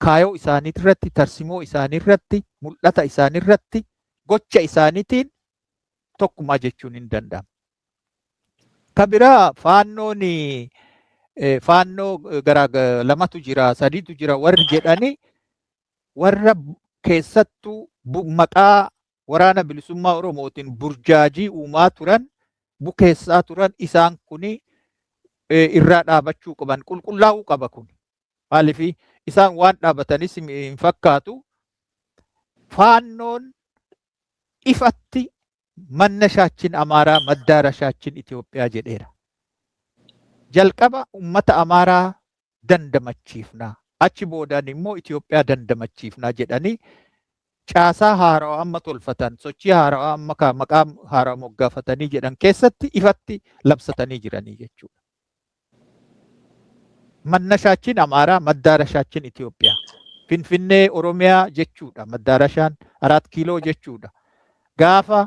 kaayoo isaanii irratti, tarsimoo isaanii irratti, mul'ata isaanii irratti, gocha isaaniitiin tokkumaa jechuun hin danda'amu. Ka biraa, faannoon faannoo gara lamatu jira, sadiitu jira warri jedhanii, warra keessattuu maqaa Waraana Bilisummaa Oromootiin burjaajii uumaa turan, bukeessaa turan, isaan kuni irraa dhaabachuu qaban, qulqullaa'uu qaba kun. Maaliif isaan waan dhaabatanis hin fakkaatu. Faannoon ifatti መነሻችን አማራ መዳረሻችን ኢትዮጵያ jedheera. Jalqaba ummata Amaaraa dandamachiifnaa. Achi boodaan immoo Itoophiyaa dandamachiifnaa jedhanii caasaa haarawaa amma tolfatan, sochii haarawaa amma maqaa haarawaa moggaafatanii jedhan keessatti ifatti labsatanii jiranii jechuudha. መነሻችን አማራ መዳረሻችን ኢትዮጵያ. Finfinnee Oromiyaa jechuudha. መዳረሻን Arat Kiiloo jechuudha. Gaafa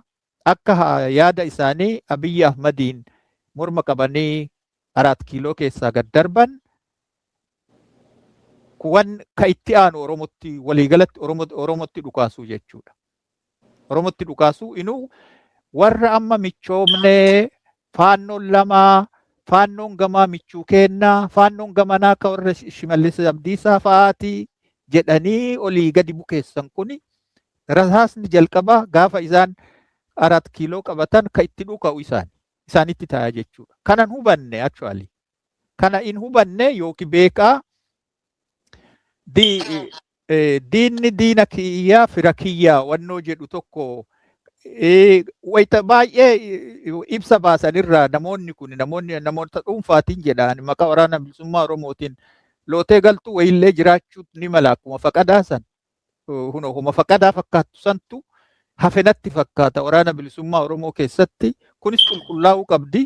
akka yaada isaanii Abiyyi Ahmadiin morma qabanii Arat Kiiloo keessaa gad darban, wan ka itti aanu Oromotti, waliigalatti Oromotti dhukaasuu jechuudha. Oromotti dhukaasuu inuu warra amma michoomnee, faannoon lamaa, faannoon gamaa michuu kennaa, faannoon gamanaa ka warra Shimallis Abdiisaa fa'aati jedhanii olii gadi bukeessan kuni, rasaasni jalqabaa gaafa isaan Arat Kiiloo qabatan ka itti dhuka'u isaanitti ta'a jechuudha. Kanan hubanne, actually kana in hubanne yookiin beekaa, diinni diina kiyyaa fira kiyyaa wannoo jedhu tokko wayita baay'ee ibsa baasanirraa namoonni kun, namoonni namoota dhuunfaatiin jedhaan, maqaa Waraana Bilisummaa Oromootiin lootee galtuu wayillee jiraachuu ni mala. Akkuma faqadaa san, huma faqadaa fakkaattu santu hafenatti fakkaata Waraana Bilisummaa Oromoo keessatti. Kunis qulqullaa'uu qabdi.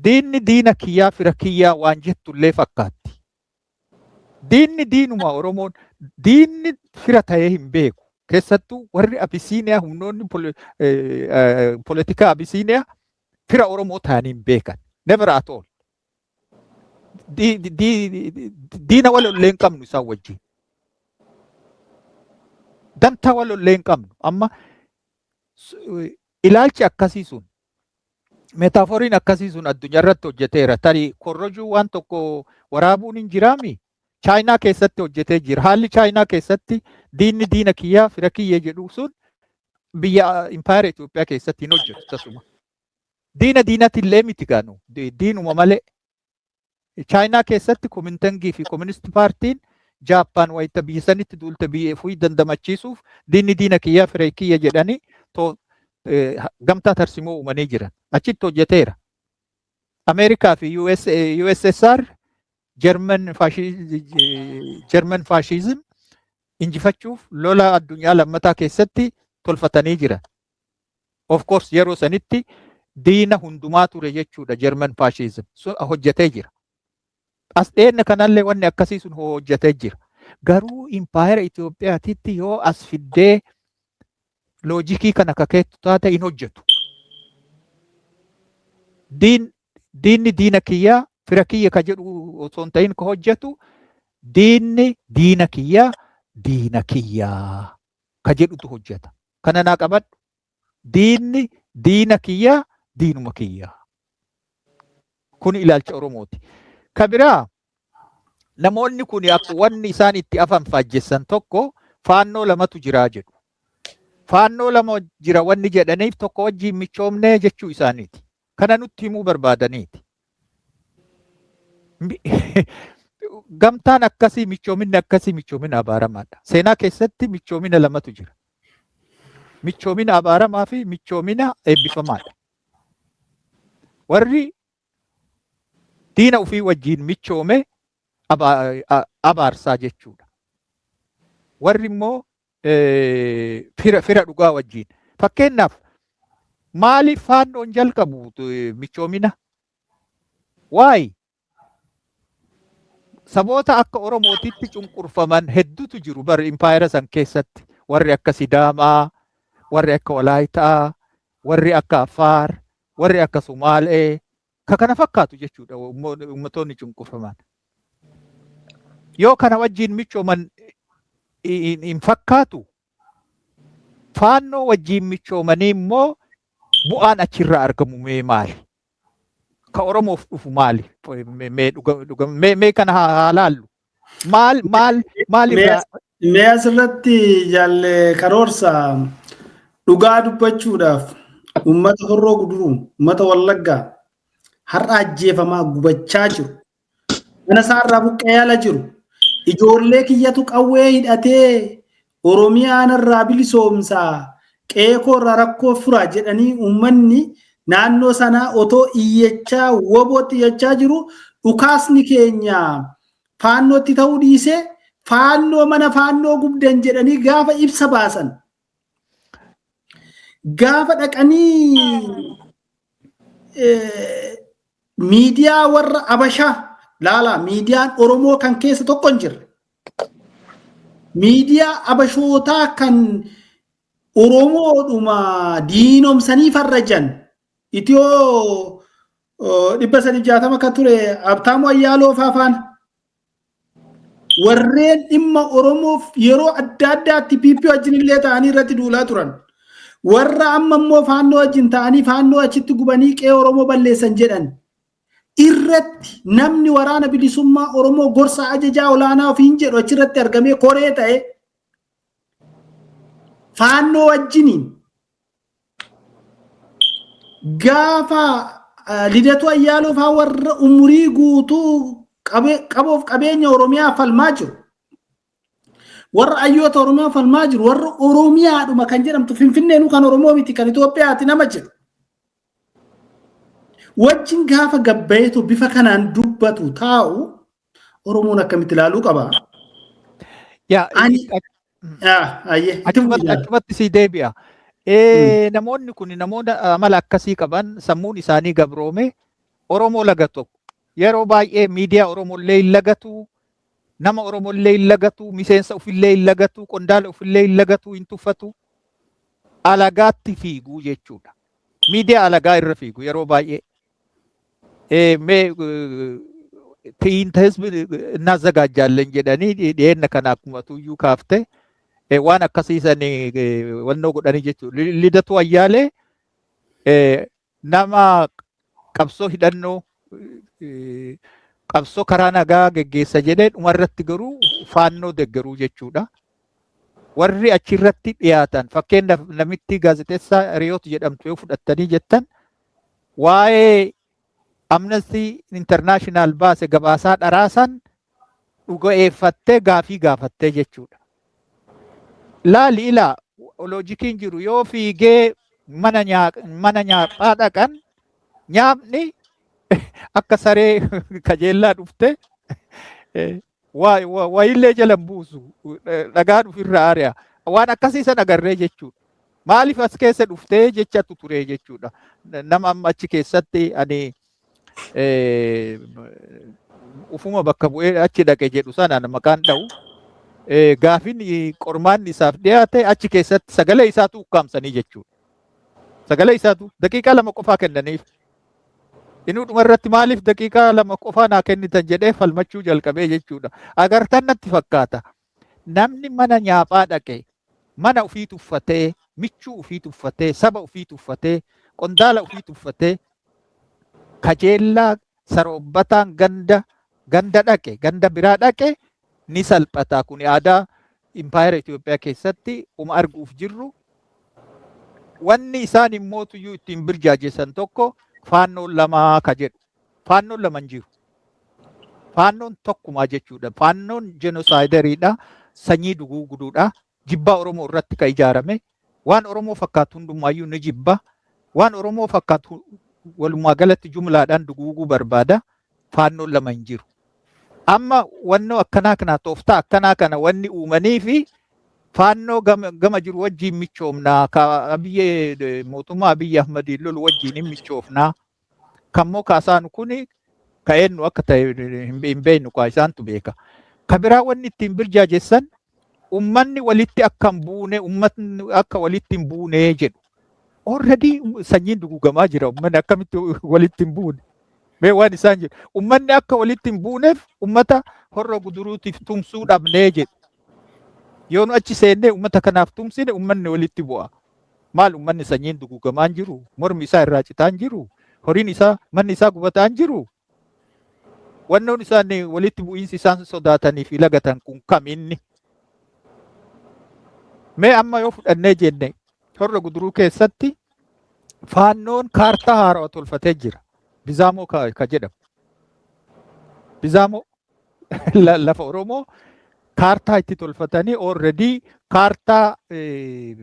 Diinni diina kiyyaa fira kiyyaa waan jettullee fakkaatti. Diinni diinuma. Oromoon diinni fira ta'ee hin beeku. Keessattuu warri Abisiiniyaa, humnoonni poolitikaa Abisiiniyaa fira Oromoo ta'anii hin beekan. Never at all. Diina wal illee hin qabnu isaan wajjin. Dantaa wal illee hin qabnu. Amma ilaalchi akkasii sun, metaphoriin akkasii sun addunyaa irratti hojjeteera. Tarii korrojuu waan tokko waraabuun hin jiraami. Chaayinaa keessatti hojjetee jira. Haalli Chaayinaa keessatti diinni diina kiyyaa fira kiyya jedhu sun biyya impaayera Itoophiyaa keessatti hin hojjetu tasuma. Diina diinatti illee miti gaanu, diinuma malee. Chaayinaa keessatti Komintangii fi Kominist Paartiin Jaappaan wayita biyya sanitti duulte biyya ofii dandamachiisuuf diinni diina kiyyaa fira kiyya jedhanii gamtaa tarsimoo uumanii jiran. Achitti hojjeteera. Ameerikaa fi USSR German fascism injifachuuf lola addunyaa lammataa keessatti tolfatanii jiran. Of course, yeroo sanitti diina hundumaa ture jechuudha German fascism sun hojjetee jira. As dhiyeenya kanallee wanni akkasii sun hojjetee jira. Garuu impaayera Itoophiyaatitti yoo as fiddee logicii kana kakeettu taate, hin hojjetu. Diinni diina kiyyaa fira kiyya ka jedhu osoo hin ta'in, ka hojjetu diinni diina kiyyaa diina kiyyaa ka jedhutu hojjeta. Kana naa qabadhu. Diinni diina kiyyaa diinuma kiyyaa. Kun ilaalcha Oromooti. Ka biraa, namoonni kun akka wanni isaan itti afan faajjessan tokko faannoo lamatu jiraa jedhu. Faannoo lama jira wanni jedhaniif tokko wajjin michoomnee jechuu isaaniiti. Kana nutti himuu barbaadaniiti. Gamtaan akkasii, michoominni akkasii michoomina abaaramaadha. Seenaa keessatti michoomina lamatu jira. Michoomina abaaramaa fi michoomina eebbifamaadha. Warri diina ofii wajjin michoome abaarsaa jechuudha. Warri immoo fira dhugaa wajjin. Fakkeenyaaf, maaliif faannoon jalqabu michoomina? Waay, saboota akka Oromootitti cunqurfaman hedduutu jiru bar impaayera san keessatti. Warri akka Sidaamaa, warri akka Walaayitaa, Warri akka Affaar, warri akka Sumaalee, ka kana fakkaatu jechuudha ummatoonni cunqurfaman. Yoo kana wajjin michooman hin fakkaatu. Faannoo wajjin michoomanii immoo bu'aan achirraa argamu mee maali? Ka Oromoof dhufu maali? Mee kana haa laallu. Maal maal maalirraa? Mee asirratti jaalle Karoorsa, dhugaa dubbachuudhaaf uummata Horroo Guduruu, uummata Wallaggaa har'a ajjeefamaa gubachaa jiru. Mana isaarraa buqqee ala jiru. Ijoollee kiyyatu qawwee hidhatee Oromiyaan irraa bilisoomsaa, qeekoo irraa rakkoo fura jedhanii uummanni naannoo sanaa otoo iyyachaa, wobootti iyyachaa jiru, dhukaasni keenya faannootti ta'uu dhiisee faannoo mana faannoo gubdan jedhanii gaafa ibsa baasan, gaafa dhaqanii miidiyaa warra Abashaa laala, miidiyaan Oromoo kan keessa tokko hin jirre. Miidiyaa Abashootaa kan Oromoodhuma diinomsanii farrajan, Itiyoo 360 kan ture Abtaamuu Ayyaaloo faa faana warreen dhimma Oromoof yeroo adda addaatti PP wajjin illee ta'anii irratti duulaa turan. Warra amma immoo faannoo wajjin ta'anii faannoo achitti gubanii qe'ee Oromoo balleessan jedhan. Irratti namni Waraana Bilisummaa Oromoo gorsa ajajaa olaanaa ofiin jedhu achirratti argamee koree ta'e faannoo wajjiniin gaafa Lidatu Ayyaaloo faa warra umurii guutuu qaboof qabeenya Oromiyaa falmaa jiru. Warra ayyoota Oromiyaa falmaa jiru, warra Oromiyaadhuma kan jedhamtu Finfinneenuu kan Oromoo miti, kan Itoophiyaati nama jedhu. Wajjin gaafa gabbayeetu bifa kanaan dubbatu taa'u, Oromoon akkamitti ilaaluu qaba? Yaa. Ani ayyee. Achumatti si deebi'a. Namoonni kun namoota amala akkasii qaban, sammuun isaanii gabroome, Oromoo lagatu. Yeroo baay'ee miidiyaa Oromoo illee hin lagatu, nama Oromoo illee hin lagatu, miseensa ofillee hin lagatu, qondaala ofillee hin lagatu, hin tuffatu. Alagaatti fiiguu jechuudha. Miidiyaa alagaa irra fiigu yeroo baay'ee. Mee ትዕይንተ ህዝብ እናዘጋጃለን jedhanii dhiyeenya kana akkuma tuyyuu kaafte waan akkasiisan wannoo godhanii jechuudha. Lidatu Ayyaalee nama qabsoo hidhannoo, qabsoo karaa nagaa geggeessa jedhee dhumarratti garuu faannoo deggeruu jechuudha. Warri achirratti dhiyaatan, fakkeenyaaf namitti gaazexeessaa Riyoot jedhamtu yoo fudhattanii jettan, waa'ee Amnesty International baase gabaasaa dharaasan dhuga'eeffattee gaafii gaafattee jechuudha. Laali ilaa, loojikiin jiru yoo fiigee mana nyaaphaa dhaqan, nyaapni akka saree kajeellaa dhufte wayillee jala hin buusu, dhagaa dhufirra ari'a. Waan akkasii san agarree jechuudha. Maaliif as keessa dhuftee jechatu ture jechuudha. Nama amma achi keessatti ani ufuma bakka bu'ee achi dhaqe jedhu sana maqaan dha'u. Gaafin qormaanni isaaf dhiyaate achi keessatti sagalee isaatu ukkaamsanii jechuudha. Sagalee isaatu daqiiqaa 2 qofaa kennaniif. Inni dhuma irratti maaliif daqiiqaa 2 qofaa naa kennitan jedhee falmachuu jalqabee jechuudha. Agartan natti fakkaata. Namni mana nyaaphaa dhaqe mana ofii tuffatee, michuu ofii tuffatee, saba ofii tuffatee, qondaala ofii tuffatee, kajeellaa saroobbataan ganda ganda dhaqe, ganda biraa dhaqe ni salphata. Kun aadaa impaayera Itoophiyaa keessatti uma arguuf jirru. Wanni isaan immootuyyuu ittiin birjaajessan tokko faannoon lamaa ka jedhu. Faannoon lama hin jiru. Faannoon tokkumaa jechuudha. Faannoon genocideriidha. Sanyii duguuguduudha. Jibbaa Oromoo irratti kan ijaarame. Waan Oromoo fakkaatu hundumaayyuu ni jibba. Waan Oromoo fakkaatu walumaa galatti jumlaadhaan duguuguu barbaada. Faannoon lama hin jiru. Amma wannoo akkanaa kana, tooftaa akkanaa kana wanni uumanii fi faannoo gama jiru wajjin michoomnaa, ka Abiyyi, mootummaa Abiyyi Ahmadiin lolu wajjin hin michoofnaa. Kammoo kaasaan kuni ka eenyu akka ta'e hin beeknu, kaa isaantu beeka. Ka biraa wanni ittiin birjaajessan ummanni walitti akka hin buune, ummatni akka walitti hin buune jedhu. Already sanyiin dugugamaa jira. Uummanni akkamitti walitti hin buune? Mee waan isaan jedhu. Uummanni akka walitti hin buuneef uummata Horroo Guduruutiif tumsuu dhabnee jedhu. Yoo nu achi seennee uummata kanaaf tumsine, uummanni walitti bu'a. Maal, uummanni sanyiin dugugamaa hin jiru? Mormi isaa irraa citaa hin jiru? Horiin isaa, manni isaa gubataa hin jiru? Wannoon isaan walitti bu'iinsi isaan sodaatanii fi lagatan kun kam inni? Mee amma yoo fudhannee jenne, Horroo Guduruu keessatti Faannoon kaartaa haarawaa tolfatee jira. Bizaamoo ka jedhamu. Bizaamoo lafa Oromoo kaartaa itti tolfatanii, already kaartaa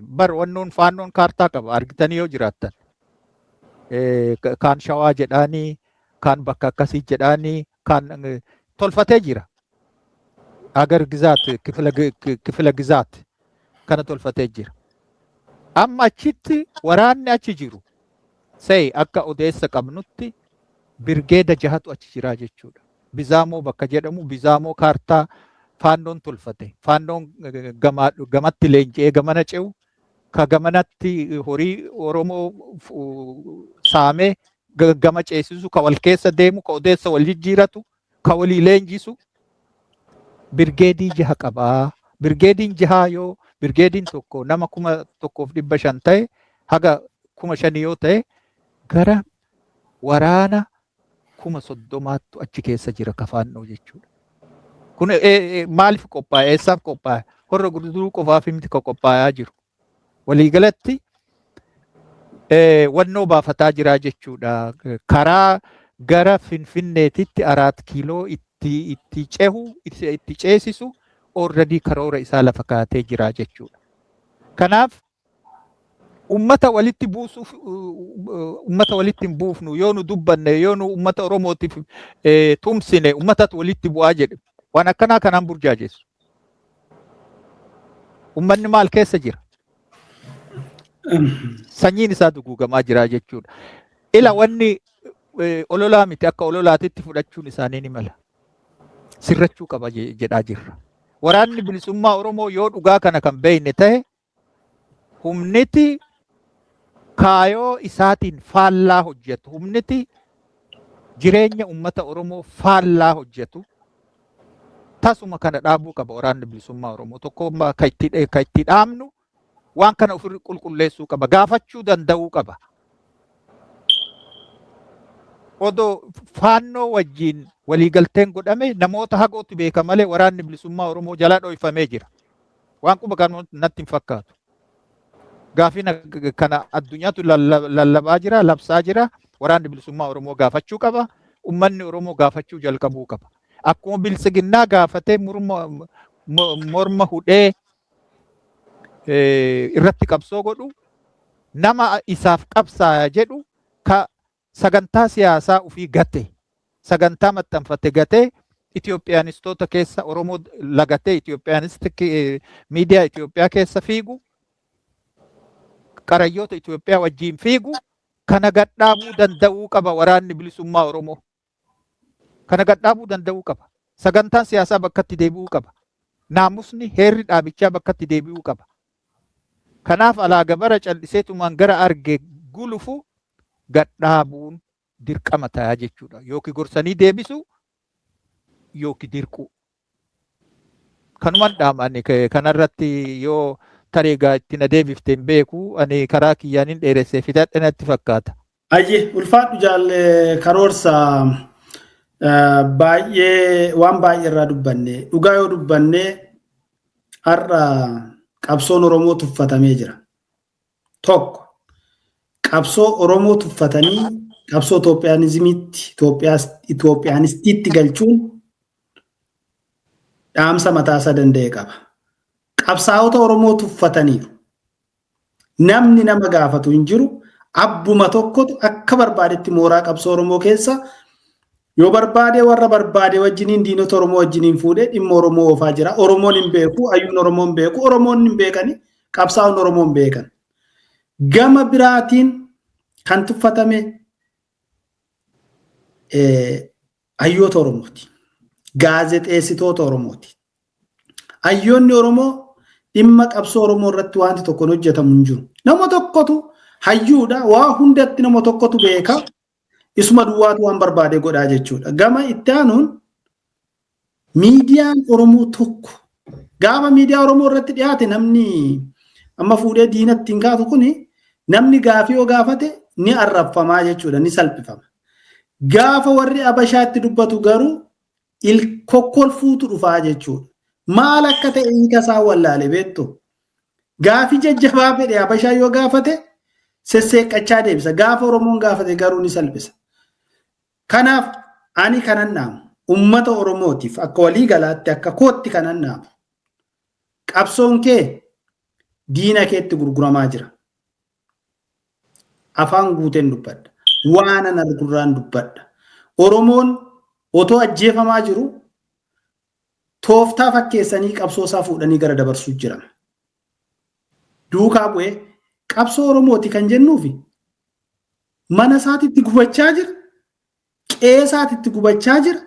bar wannoon Faannoon kaartaa qaba, argitanii yoo jiraattan. Kaan Shawaa jedhaanii, kaan bakka akkasii jedhaanii, kaan tolfatee jira. Agar gizaat, kifila gizaat kana tolfatee jira. Amma achitti waraanni achi jiru say akka odeessa qabnutti birgeeda jahatu achi jira jechuudha. Bizaamoo bakka jedhamu, Bizaamoo kaartaa Faannoon tolfate. Faannoon gamatti leenji'ee gamana ce'u, ka gamanatti horii Oromoo saamee gama ceesisu, ka wal keessa deemu, ka odeessa wal jijjiiratu, ka walii leenjisu birgeedii jaha qabaa. Birgeediin jahaa yoo birgeediin tokko nama 1,500 ta'e, haga 5,000 yoo ta'e, gara waraana 30,000ttu achi keessa jira ka Faannoo jechuudha. Kun maaliif qophaa'e? Eessaaf qophaa'e? Horroo Guduruu qofaaf miti ka qophaa'aa jiru. Waliigalatti wannoo baafataa jira jechuudha. Karaa gara Finfinneetitti Araat Kiiloo itti cehu, itti ceesisu already karoora isaa lafa kaa'atee jira jechuudha. Kanaaf ummata walitti buusuuf, ummata walitti hin buufnu, yoo nu dubbanne, yoo nu ummata Oromootiif tumsine, ummatatu walitti bu'aa jedhe. Waan akkanaa kanaan burjaajessu. Ummanni maal keessa jira? Sanyiin isaa duguugamaa jira jechuudha. Ila wanni ololaa miti, akka ololaatitti fudhachuun isaanii ni mala. Sirrachuu qaba jedhaa jirra. Waraanni Bilisummaa Oromoo yoo dhugaa kana kan beekne ta'e, humniti kaayoo isaatiin faallaa hojjetu, humniti jireenya ummata Oromoo faallaa hojjetu tasuma kana dhaabuu qaba Waraanni Bilisummaa Oromoo. Tokko ka itti dhaabnu waan kana ofirri qulqulleessuu qaba, gaafachuu danda'uu qaba. Odoo Faannoo wajjin waliigalteen godhame namoota hagootti beeka malee Waraanni Bilisummaa Oromoo jala dhoyfamee jira. Waan quba kan natti hin fakkaatu. Gaafii kana addunyaatu lallabaa jira, labsaa jira. Waraanni Bilisummaa Oromoo gaafachuu qaba. Ummanni Oromoo gaafachuu jalqabuu qaba. Akkuma Biltsiginnaa gaafatee morma hudhee irratti qabsoo godhu, nama isaaf qabsaaya jedhu ka sagantaa siyaasaa ofii gate, sagantaa maxxanfate gatee, Itoophiyaanistoota keessa Oromoo lagatee Itoophiyaanist miidiyaa Itoophiyaa keessa fiigu, qarayyoota Itoophiyaa wajjiin fiigu kana gadhaabuu danda'uu qaba Waraanni Bilisummaa Oromoo. Kana gadhaabuu danda'uu qaba. Sagantaan siyaasaa bakkatti deebi'uu qaba. Naamusni heerri dhaabichaa bakkatti deebi'uu qaba. Kanaaf alaa gabara calliseetumaan gara arge gulufu gadhaabuun dirqama ta'a jechuudha. Yookiin gorsanii deebisu yookiin dirquu. Kanuman dhaama ani. Kanarratti yoo tarii egaa itti na deebifte hin beeku, ani karaa kiyyaan hin dheeressee fixadhe natti fakkaata. Ayyee, ulfaadhu jaalle Karoorsa. Baay'ee waan baay'ee irraa dubbanne. Dhugaa yoo dubbanne, har'a qabsoon Oromoo tuffatamee jira. Tokko, qabsoo Oromoo tuffatanii qabsoo Itoophiyaanizimiitti, Itoophiyaanistiitti galchuun dhaamsa mataasaa danda'e qaba. Qabsaa'ota Oromoo tuffataniiru. Namni nama gaafatu hin jiru. Abbuma tokkotu akka barbaadetti mooraa qabsoo Oromoo keessa yoo barbaade warra barbaade wajjiniin, diinota Oromoo wajjiniin fuudhee dhimma Oromoo oofaa jira. Oromoon hin beeku, hayyuun Oromoo hin beeku, Oromoon hin beekani, qabsaa'oon Oromoo hin beekan. Gama biraatiin kan tuffatame hayyoota Oromooti. Gaazexeessitoota Oromooti. Hayyoonni Oromoo dhimma qabsoo Oromoo irratti wanti tokko hojjetamu hin jiru. Nama tokkotu Hayyuudha, waa hundatti nama tokkotu beeka. Isuma duwwaatu waan barbaade godhaa jechuudha. Gama itti aanuun miidiyaan Oromoo tokko gaafa miidiyaa Oromoo irratti dhiyaate, namni amma fuudhee diinatti hin kaatu kuni, namni gaafii yoo gaafate ni arrabfamaa jechuudha, ni salphifama. Gaafa warri Abashaatti dubbatu garuu kokkolfuutu dhufaa jechuudha. Maal akka ta'e hiika isaa wallaale beektu. Gaafii jajjabaa fedhe Abashaa yoo gaafate sesseeqqachaa deebisa. Gaafa Oromoon gaafate garuu ni salphisa. Kanaaf ani kanan dhaamu uummata Oromootiif, akka walii galaatti, akka kootti kanan dhaamu, qabsoon kee diina keetti gurguramaa jira. Afaan guuteen dubbadha. Waan an argurraan dubbadha. Oromoon otoo ajjeefamaa jiru tooftaa fakkeessanii qabsoo isaa fuudhanii gara dabarsuu jiran. Duukaa bu'ee qabsoo Oromooti kan jennuufi mana isaatitti gubachaa jira. Qe'ee isaatitti gubachaa jira.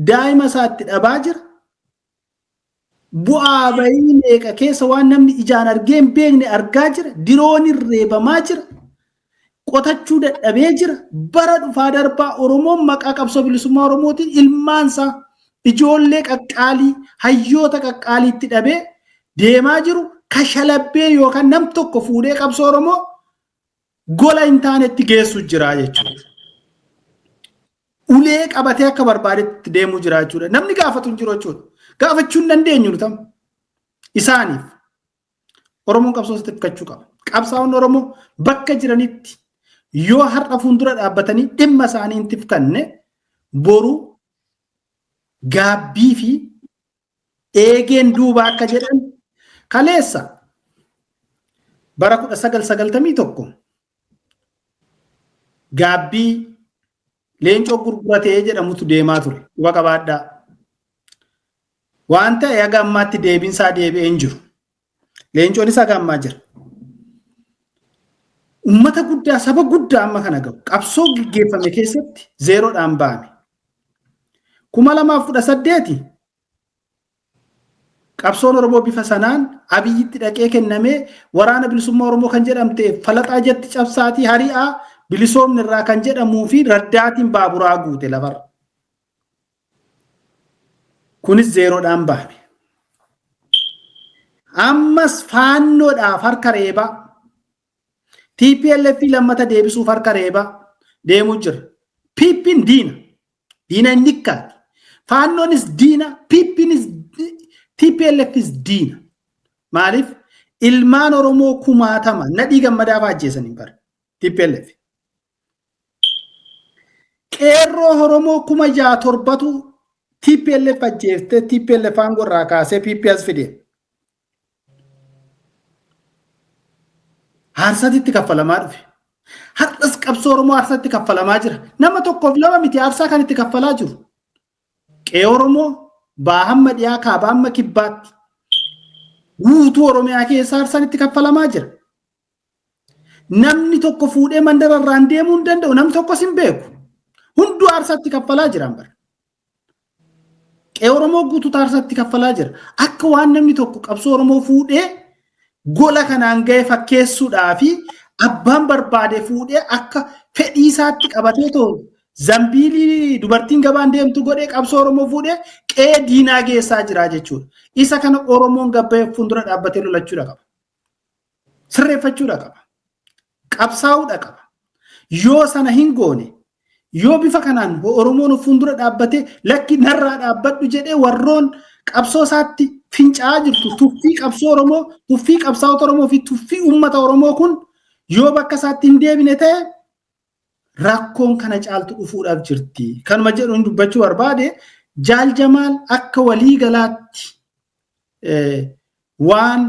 Daa'ima isaatti dhabaa jira. Bu'aa bahii meeqa keessa waan namni ijaan argee hin beekne argaa jira. Diroon reebamaa jira. Qotachuu dadhabee jira. Bara dhufaa darbaa Oromoon maqaa qabsoo bilisummaa Oromootiin ilmaansaa, ijoollee qaqqaalii, hayyoota qaqqaaliitti dhabee deemaa jiru, kashalabbee yookaan nam tokko fuudhee qabsoo Oromoo gola hin taanetti geessu jira jechuudha. Ulee qabatee akka barbaadetti deemuu jira jechuudha. Namni gaafatu hin jiru jechuudha. Gaafachuu hin dandeenyu nuti isaaniif. Oromoon qabsoo isaatti fudhachuu qaba. Qabsaa'onni Oromoo bakka jiranitti yoo har'a fuuldura dhaabbatanii dhimma isaanii hin tifkanne, boru gaabbii fi eegeen duuba akka jedhan, kaleessa bara 1991 gaabbii Leencoo gurguratee jedhamutu deemaa ture. Quba qabaadhaa. Waan ta'e haga ammaatti deebiinsaa deebi'ee hin jiru. Leencoonis haga ammaa jira. Uummata guddaa, saba guddaa amma kana gahu qabsoo gaggeeffame keessatti zeeroodhaan ba'ame. 2018 qabsoon Oromoo bifa sanaan Abiyyitti dhaqee kennamee, waraana bilisummaa Oromoo kan jedhamte falaxaa jetti cabsaatii hari'aa bilisoomni irraa kan jedhamuu fi raddaatiin baaburaa guute lafarra. Kunis zeeroodhaan bahame. Ammas faannoodhaaf harka reebaa. TPLF lammata deebisuuf harka reebaa deemuu jira. PP'n diina. Diina inni ikkaati. Faannoonis diina, PP'nis, TPLFis diina. Maaliif? Ilmaan Oromoo kumaatama Nadhii Gammadaa fa'aa ajjeesanii bara TPLF. Qeerroo Oromoo 6,000, 7,000tu TPLF ajjeeftee, TPLF aangoo irraa kaasee PP as fide. Aarsatti itti kaffalamaa dhufe. Har'as qabsoo Oromoo aarsatti kaffalamaa jira. Nama tokkoof lama miti aarsaa kan itti kaffalaa jiru. Qe'ee Oromoo baa hamma dhiyaa, kaabaa hamma kibbaatti guutuu Oromiyaa keessa aarsaan itti kaffalamaa jira. Namni tokko fuudhee mandara irraan deemuu hin danda'u. Namni tokkos hin beeku. Hunduu aarsaatti kaffalaa jiran bara. Qe'ee Oromoo guutuu aarsaatti kaffalaa jira. Akka waan namni tokko qabsoo Oromoo fuudhee gola kanaan ga'e fakkeessuudhaa fi abbaan barbaade fuudhee akka fedhii isaatti qabatee too zambiilii dubartiin gabaan deemtu godhee qabsoo Oromoo fuudhee qe'ee diinaa geessaa jira jechuudha. Isa kana Oromoon gabbayee fuuldura dhaabbatee lolachuudha qaba. Sirreeffachuudha qaba. Qabsaa'uudha qaba. Yoo sana hin goone, yoo bifa kanaan Oromoon fuuldura dhaabbatee lakki narraa dhaabbadhu jedhee, warroon qabsoo isaatti fincaa'aa jirtu, tuffii qabsoo Oromoo, tuffii qabsaa'ota Oromoo fi tuffii uummata Oromoo kun yoo bakka isaatti hin deebine ta'e, rakkoon kana caaltu dhufuudhaaf jirti. Kanuma jedhuun dubbachuu barbaade. Jaal Jamaal, akka walii galaatti waan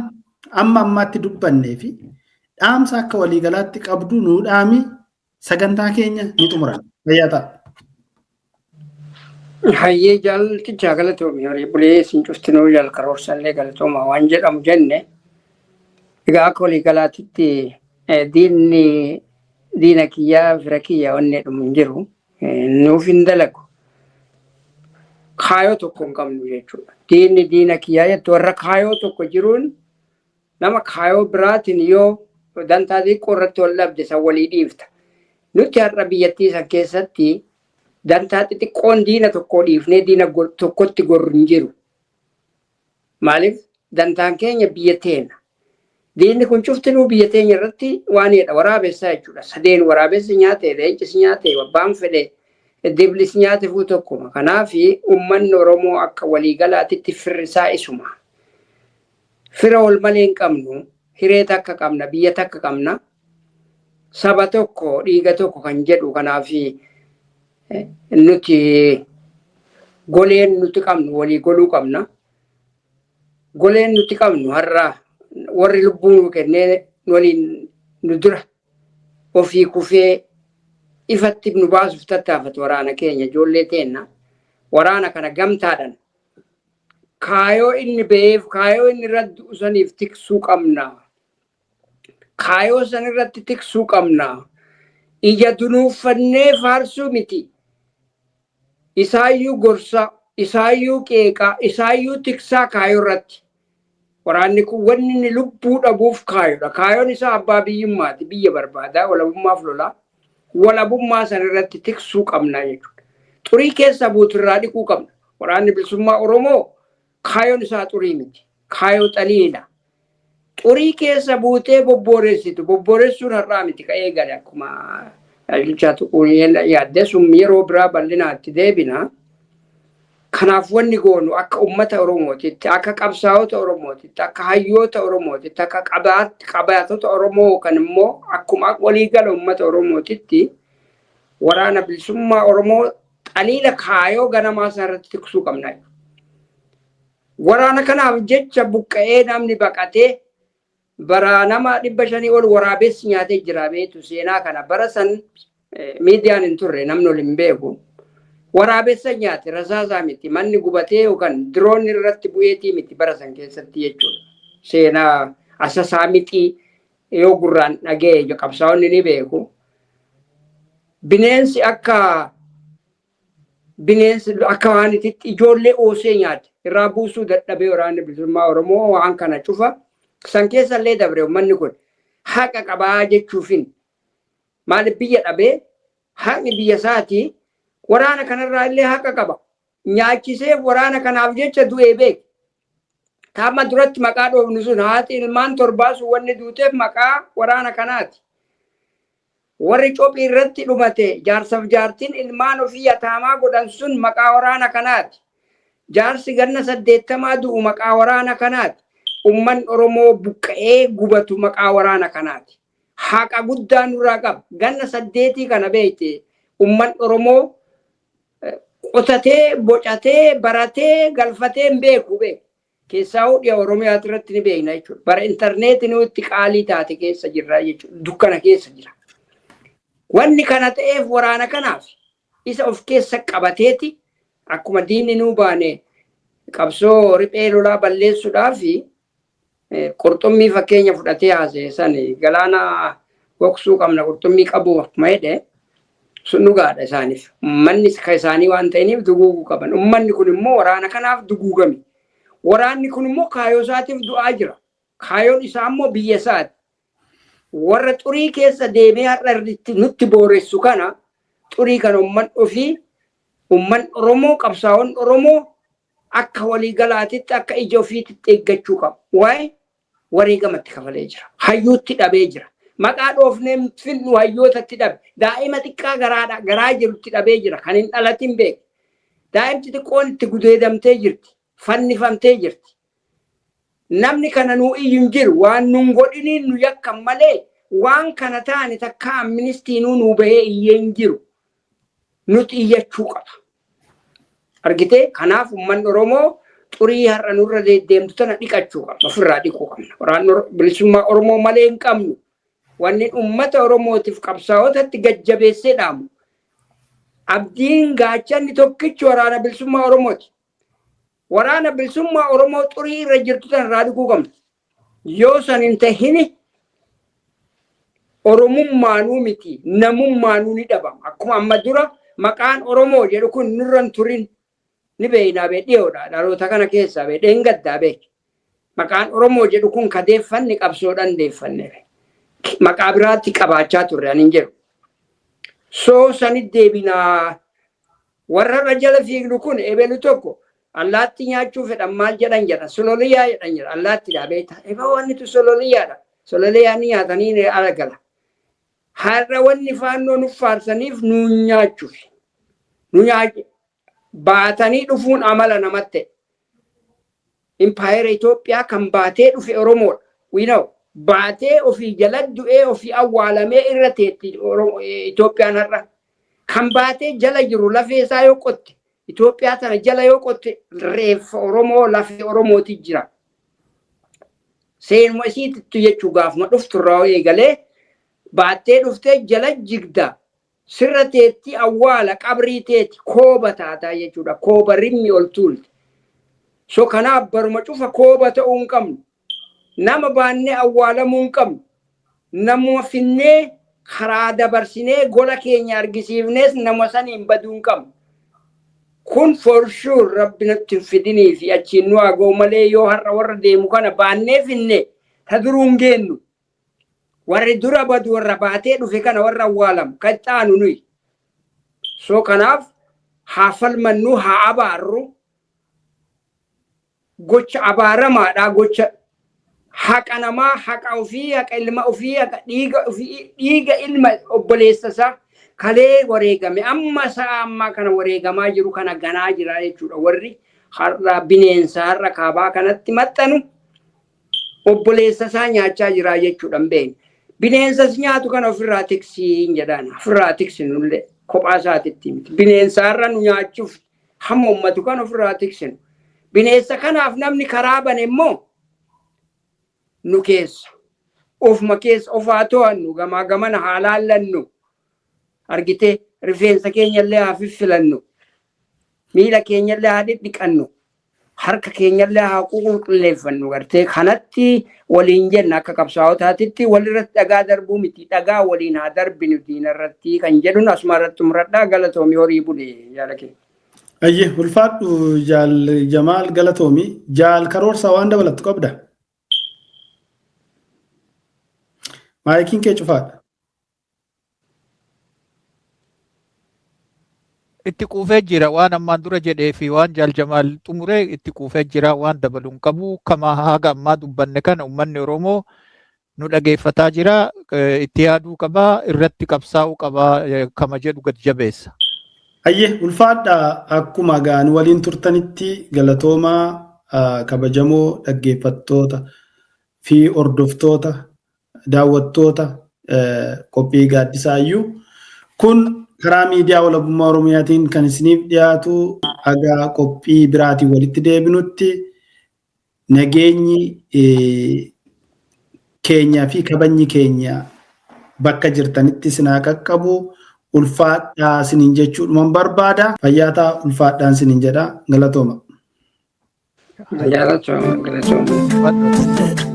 amma ammaatti dubbannee fi dhaamsa akka waliigalaatti qabdu nuu dhaami, sagantaa keenya ni xumuran. Fayyaa ta'a. Hayyee jaaltichaa, galatoomi. Horii bulee isin cuftinuu, jaal karoorsallee galatooma waan jedhamu jenne. Egaa akka waliigalaatitti diinni diina kiyyaa, fira kiyya wanni jedhamu hin jiru. Nuuf hin dalagu. Kaayoo tokko hin qabnu jechuudha. Diinni diina kiyyaa jettu warra kaayoo tokko jiruun nama kaayoo biraatiin yoo Dantaa xiqqoo irratti wal dhabde san walii dhiifta. Nuti har'a biyyattii san keessatti dantaa xixiqqoon diina tokko dhiifnee diina tokkotti gorru hin jiru. Maaliif dantaan keenya biyya teenya. Diinni kun cuftinuu biyya teenya irratti waan jedha waraabessaa jechuudha. Sadeen waraabessi nyaate, leencis nyaate, abbaan fedhe diblis nyaate fuu tokkuma. Kanaaf uummanni Oromoo akka waliigalaatitti firrisaa isuma. Fira wal malee hin qabnu, hiree takka qabna, biyya takka qabna. Saba tokko, dhiiga tokko kan jedhu. Kanaaf nuti goleen nuti qabnu walii goluu qabna. Goleen nuti qabnu har'a warri lubbuu nu kennee waliin nu dura ofii kufee ifatti nu baasuuf tattaafatu waraana keenya, ijoollee teenna. Waraana kana gamtaadhaan kaayoo inni ba'eef, kaayoo inni irratti du'u saniif tiksuu qabna. Kaayoo san irratti tiksuu qabna. Ija dunuuffannee faarsuu miti. Isaayyuu gorsa, isaayyuu qeeqaa, isaayyuu tiksaa kaayoo irratti. Waraanni kun wanni inni lubbuu dhabuuf kaayoodha. Kaayoon isaa abbaa biyyummaati. Biyya barbaada. Walabummaaf lolaa. Walabummaa san irratti tiksuu qabna jechuudha. Xurii keessa buutu irraa dhiquu qabna. Waraanni bilisummaa Oromoo kaayoon isaa xurii miti. Kaayoo xaliila. Xurii keessa buutee bobbooreessitu. Bobbooressuun har'aa miti ka eegale, akkuma bulchaa tuquun yaadde sun yeroo biraa bal'inaatti deebina. Kanaaf wanni goonu akka uummata Oromootitti, akka qabsaa'ota Oromootitti, akka hayyoota Oromootitti, akka qabaatota Oromoo kan immoo akkuma waliigala uummata Oromootitti waraana bilisummaa Oromoo xaliila kaayoo ganamaa isaa irratti tiksuu qabna. Waraana kanaaf jecha buqqa'ee namni baqatee bara nama 500 ol waraabessi nyaatee jira beektu. Seenaa kana bara san miidiyaan hin turre, namni ol hin beeku. Waraabessa nyaate, rasaasaa miti, manni gubatee yookaan diroonni irratti bu'eetii miti bara san keessatti jechuudha. Seenaa asasaa mixii yoo gurraan dhaga'e qabsaa'onni ni beeku. Bineensi akka bineensi akka waan ititti ijoollee oosee nyaate irraa buusuu dadhabee. Waraanni bilisummaa Oromoo waan kana cufa san keessa illee dabre. Uummanni kun haqa qabaa jechuufin maaliif biyya dhabee, haqni biyya isaatii waraana kanarraa illee haqa qaba. Nyaachisee waraana kanaaf jecha du'ee beek. Taama duratti maqaa dhoofnu sun, haati ilmaan torbaa sun wanni duuteef maqaa waraana kanaati. Warri cophii irratti dhumate, jaarsaaf jaartiin ilmaan ofii yataamaa godhan sun maqaa waraana kanaati. Jaarsi ganna 80 du'u maqaa waraana kanaati. Ummanni Oromoo buqqa'ee gubatu maqaa waraana kanaati. Haqa guddaa nurraa qaba. Ganna 8 kana beekte ummanni Oromoo qotatee, bocatee, baratee, galfatee hin beeku beeku. Keessaa dhiya Oromiyaa irratti ni beekna jechuudha. Bara intarneetii nutti qaalii taate keessa jirra jechuudha. Dukkana keessa jira. Wanni kana ta'eef waraana kanaaf isa of keessa qabateeti akkuma diinni nuu baane qabsoo riphee lolaa balleessuudhaaf qurxummii fakkeenya fudhatee haasa'e san, galaana gogsuu qabna qurxummii qabu akkuma jedhe sun dhugaadha isaaniif. Uummanni ka isaanii waan ta'iniif duguuguu qaban. Uummanni kun immoo waraana kanaaf duguugame. Waraanni kun immoo kaayoo isaatiif du'aa jira. Kaayoon isaa immoo biyya isaati. Warra xurii keessa deemee har'a nutti booressu kana, xurii kana uummanni ofii, uummanni Oromoo, qabsaa'onni Oromoo akka waliigalaatitti akka ija ofiititti eeggachuu qabu. Waa'ee wareegamatti kafalee jira. Hayyuutti dhabee jira. Maqaa dhoofnee finnu hayyootatti dhabe. Daa'ima xiqqaa garaadha garaa jirutti dhabee jira. Kan hin dhalatin beek. Daa'imti xiqqoon itti gudeedamtee jirti. Fannifamtee jirti. Namni kana nuu iyyu hin jiru. Waan nun godhiniin nu yakkan malee waan kana taane takka amnistiinuu nuu bahee iyyee hin jiru. Nuti iyyachuu qaba. Argitee, kanaaf uummanni Oromoo xurii har'a nurra deddeemtu tana dhiqachuu qabna. Ofirraa dhiquu qabna. Waraanni bilisummaa Oromoo malee hin qabnu. Wanni uummata Oromootiif qabsaa'otatti gajjabeessee dhaamu. Abdiin gaachanni tokkichi waraana bilisummaa Oromooti. Waraana bilisummaa Oromoo xurii irra jirtu tana irraa dhiquu qabna. Yoo san hin tahini Oromummaanuu miti, namummaanuu ni dhabama. Akkuma amma dura maqaan Oromoo jedhu kun nurra hin turin ni beeknaa bee, dhiyoodha dhaloota kana keessaa bee, dheengaddaa beek. Maqaan Oromoo jedhu kun kadeeffanne qabsoodhaan deeffanne. Maqaa biraatti qabaachaa turre ani hin jedhu. So sanit deebinaa warra irra jala fiignu kun ebelu tokko allaatti nyaachuu fedhan maal jedhan jedhan sololiyaa jedhan jedhan allaattiidha beektaa. Ebaa wannitu sololiyaadha. Sololiyaa ni nyaatanii ala gala. Har'a wanni faannoo nu faarsaniif nu nyaachuuf. Nu nyaachu baatanii dhufuun amala namatti. Impaayera Itoophiyaa kan baatee dhufe Oromoodha. We know. Baatee ofii jala du'ee ofii awwaalamee irra teetti Itoophiyaan har'a. Kan baatee jala jiru lafee isaa yoo qotte, Itoophiyaa tana jala yoo qotte, reeffa Oromoo, lafee Oromooti jira. Seenuma isiitittu jechuu gaafuma dhuftu irraa eegalee baattee dhuftee jala jigda. Sirra teetti, awwaala qabrii teetti kooba taataa jechuudha. Kooba rimmi ol tuulte. So kanaaf baruma cufa kooba ta'uu hin qabnu. Nama baannee awwaalamuu hin qabnu. Namuma finnee karaa dabarsinee gola keenya argisiifnees nama saniin baduu hin qabnu. Kun for sure Rabbi natti hin fidinii fi achiin nu haa ga'u malee, yoo har'a warra deemu kana baannee finne ta duruu hin geennu. Warri dura badu warra baatee dhufe kana, warra awwaalamu kan xaanu nuyi. So kanaaf haa falmannu, haa abaarru. Gocha abaaramaadha, gocha haqa namaa, haqa ofii, haqa ilma ofii, haqa dhiiga ofii, dhiiga ilma obboleessa isaa kalee wareegame, amma sa'a ammaa kana wareegamaa jiru kana ganaa jira jechuudha. Warri har'a bineensa har'a kaabaa kanatti maxxanu obboleessa isaa nyaachaa jira jechuudha hin beekne. Bineensas nyaatu kana ofirraa tiksiin jedhaan, ofirraa tiksinullee kophaa isaatitti miti. Bineensa har'a nu nyaachuuf hamma ummatu kan ofirraa tiksinu. Bineensa kanaaf namni karaa bane immoo nu keessa. Ofuma keessa of haa to'annu, gamaa gamana haa laallannu. Argitee, rifeensa keenyallee haa fiffilannu. Miila keenyallee haa dhidhiqannu. Harka keenyallee haa qulqulleeffannu. Gartee kanatti waliin jenna, akka qabsaa'otaatitti walirratti dhagaa darbuu miti, dhagaa waliin haa darbinu diinarratti kan jedhuun asuma irratti xumuradhaa. Galatoomii, horii bulee jaala keenya. Ayyee, ulfaadhu Jaal Jamaal, galatoomi. Jaal Karoorsaa, waan dabalattu qabda? Maayikiin kee cufaadha. Itti quufee jira waan ammaan dura jedhee fi waan Jaal Jamaal xumuree itti quufee jira, waan dabaluu hin qabu. Kama haga ammaa dubbanne kana uummanni Oromoo nu dhageeffataa jira, itti yaaduu qabaa, irratti qabsaa'uu qabaa kama jedhu gad jabeessa. Ayyee, ulfaadha. Akkuma gaan waliin turtanitti galatoomaa, kabajamoo dhaggeeffattoota fi hordoftoota, daawwattoota qophii gaaddisaayyuu. Kun karaa miidiyaa Walabummaa Oromiyaatiin kan isiniif dhiyaatu. Haga qophii biraatiin walitti deebinutti nageenyi keenya fi kabajni keenya bakka jirtanitti isin haa qaqqabu. Ulfaadhaa isiniin jechuudhuman barbaada. Fayyaataa, ulfaadhaan isiniin jedha, galatooma. Galatooma, galatooma. Ulfaadhu.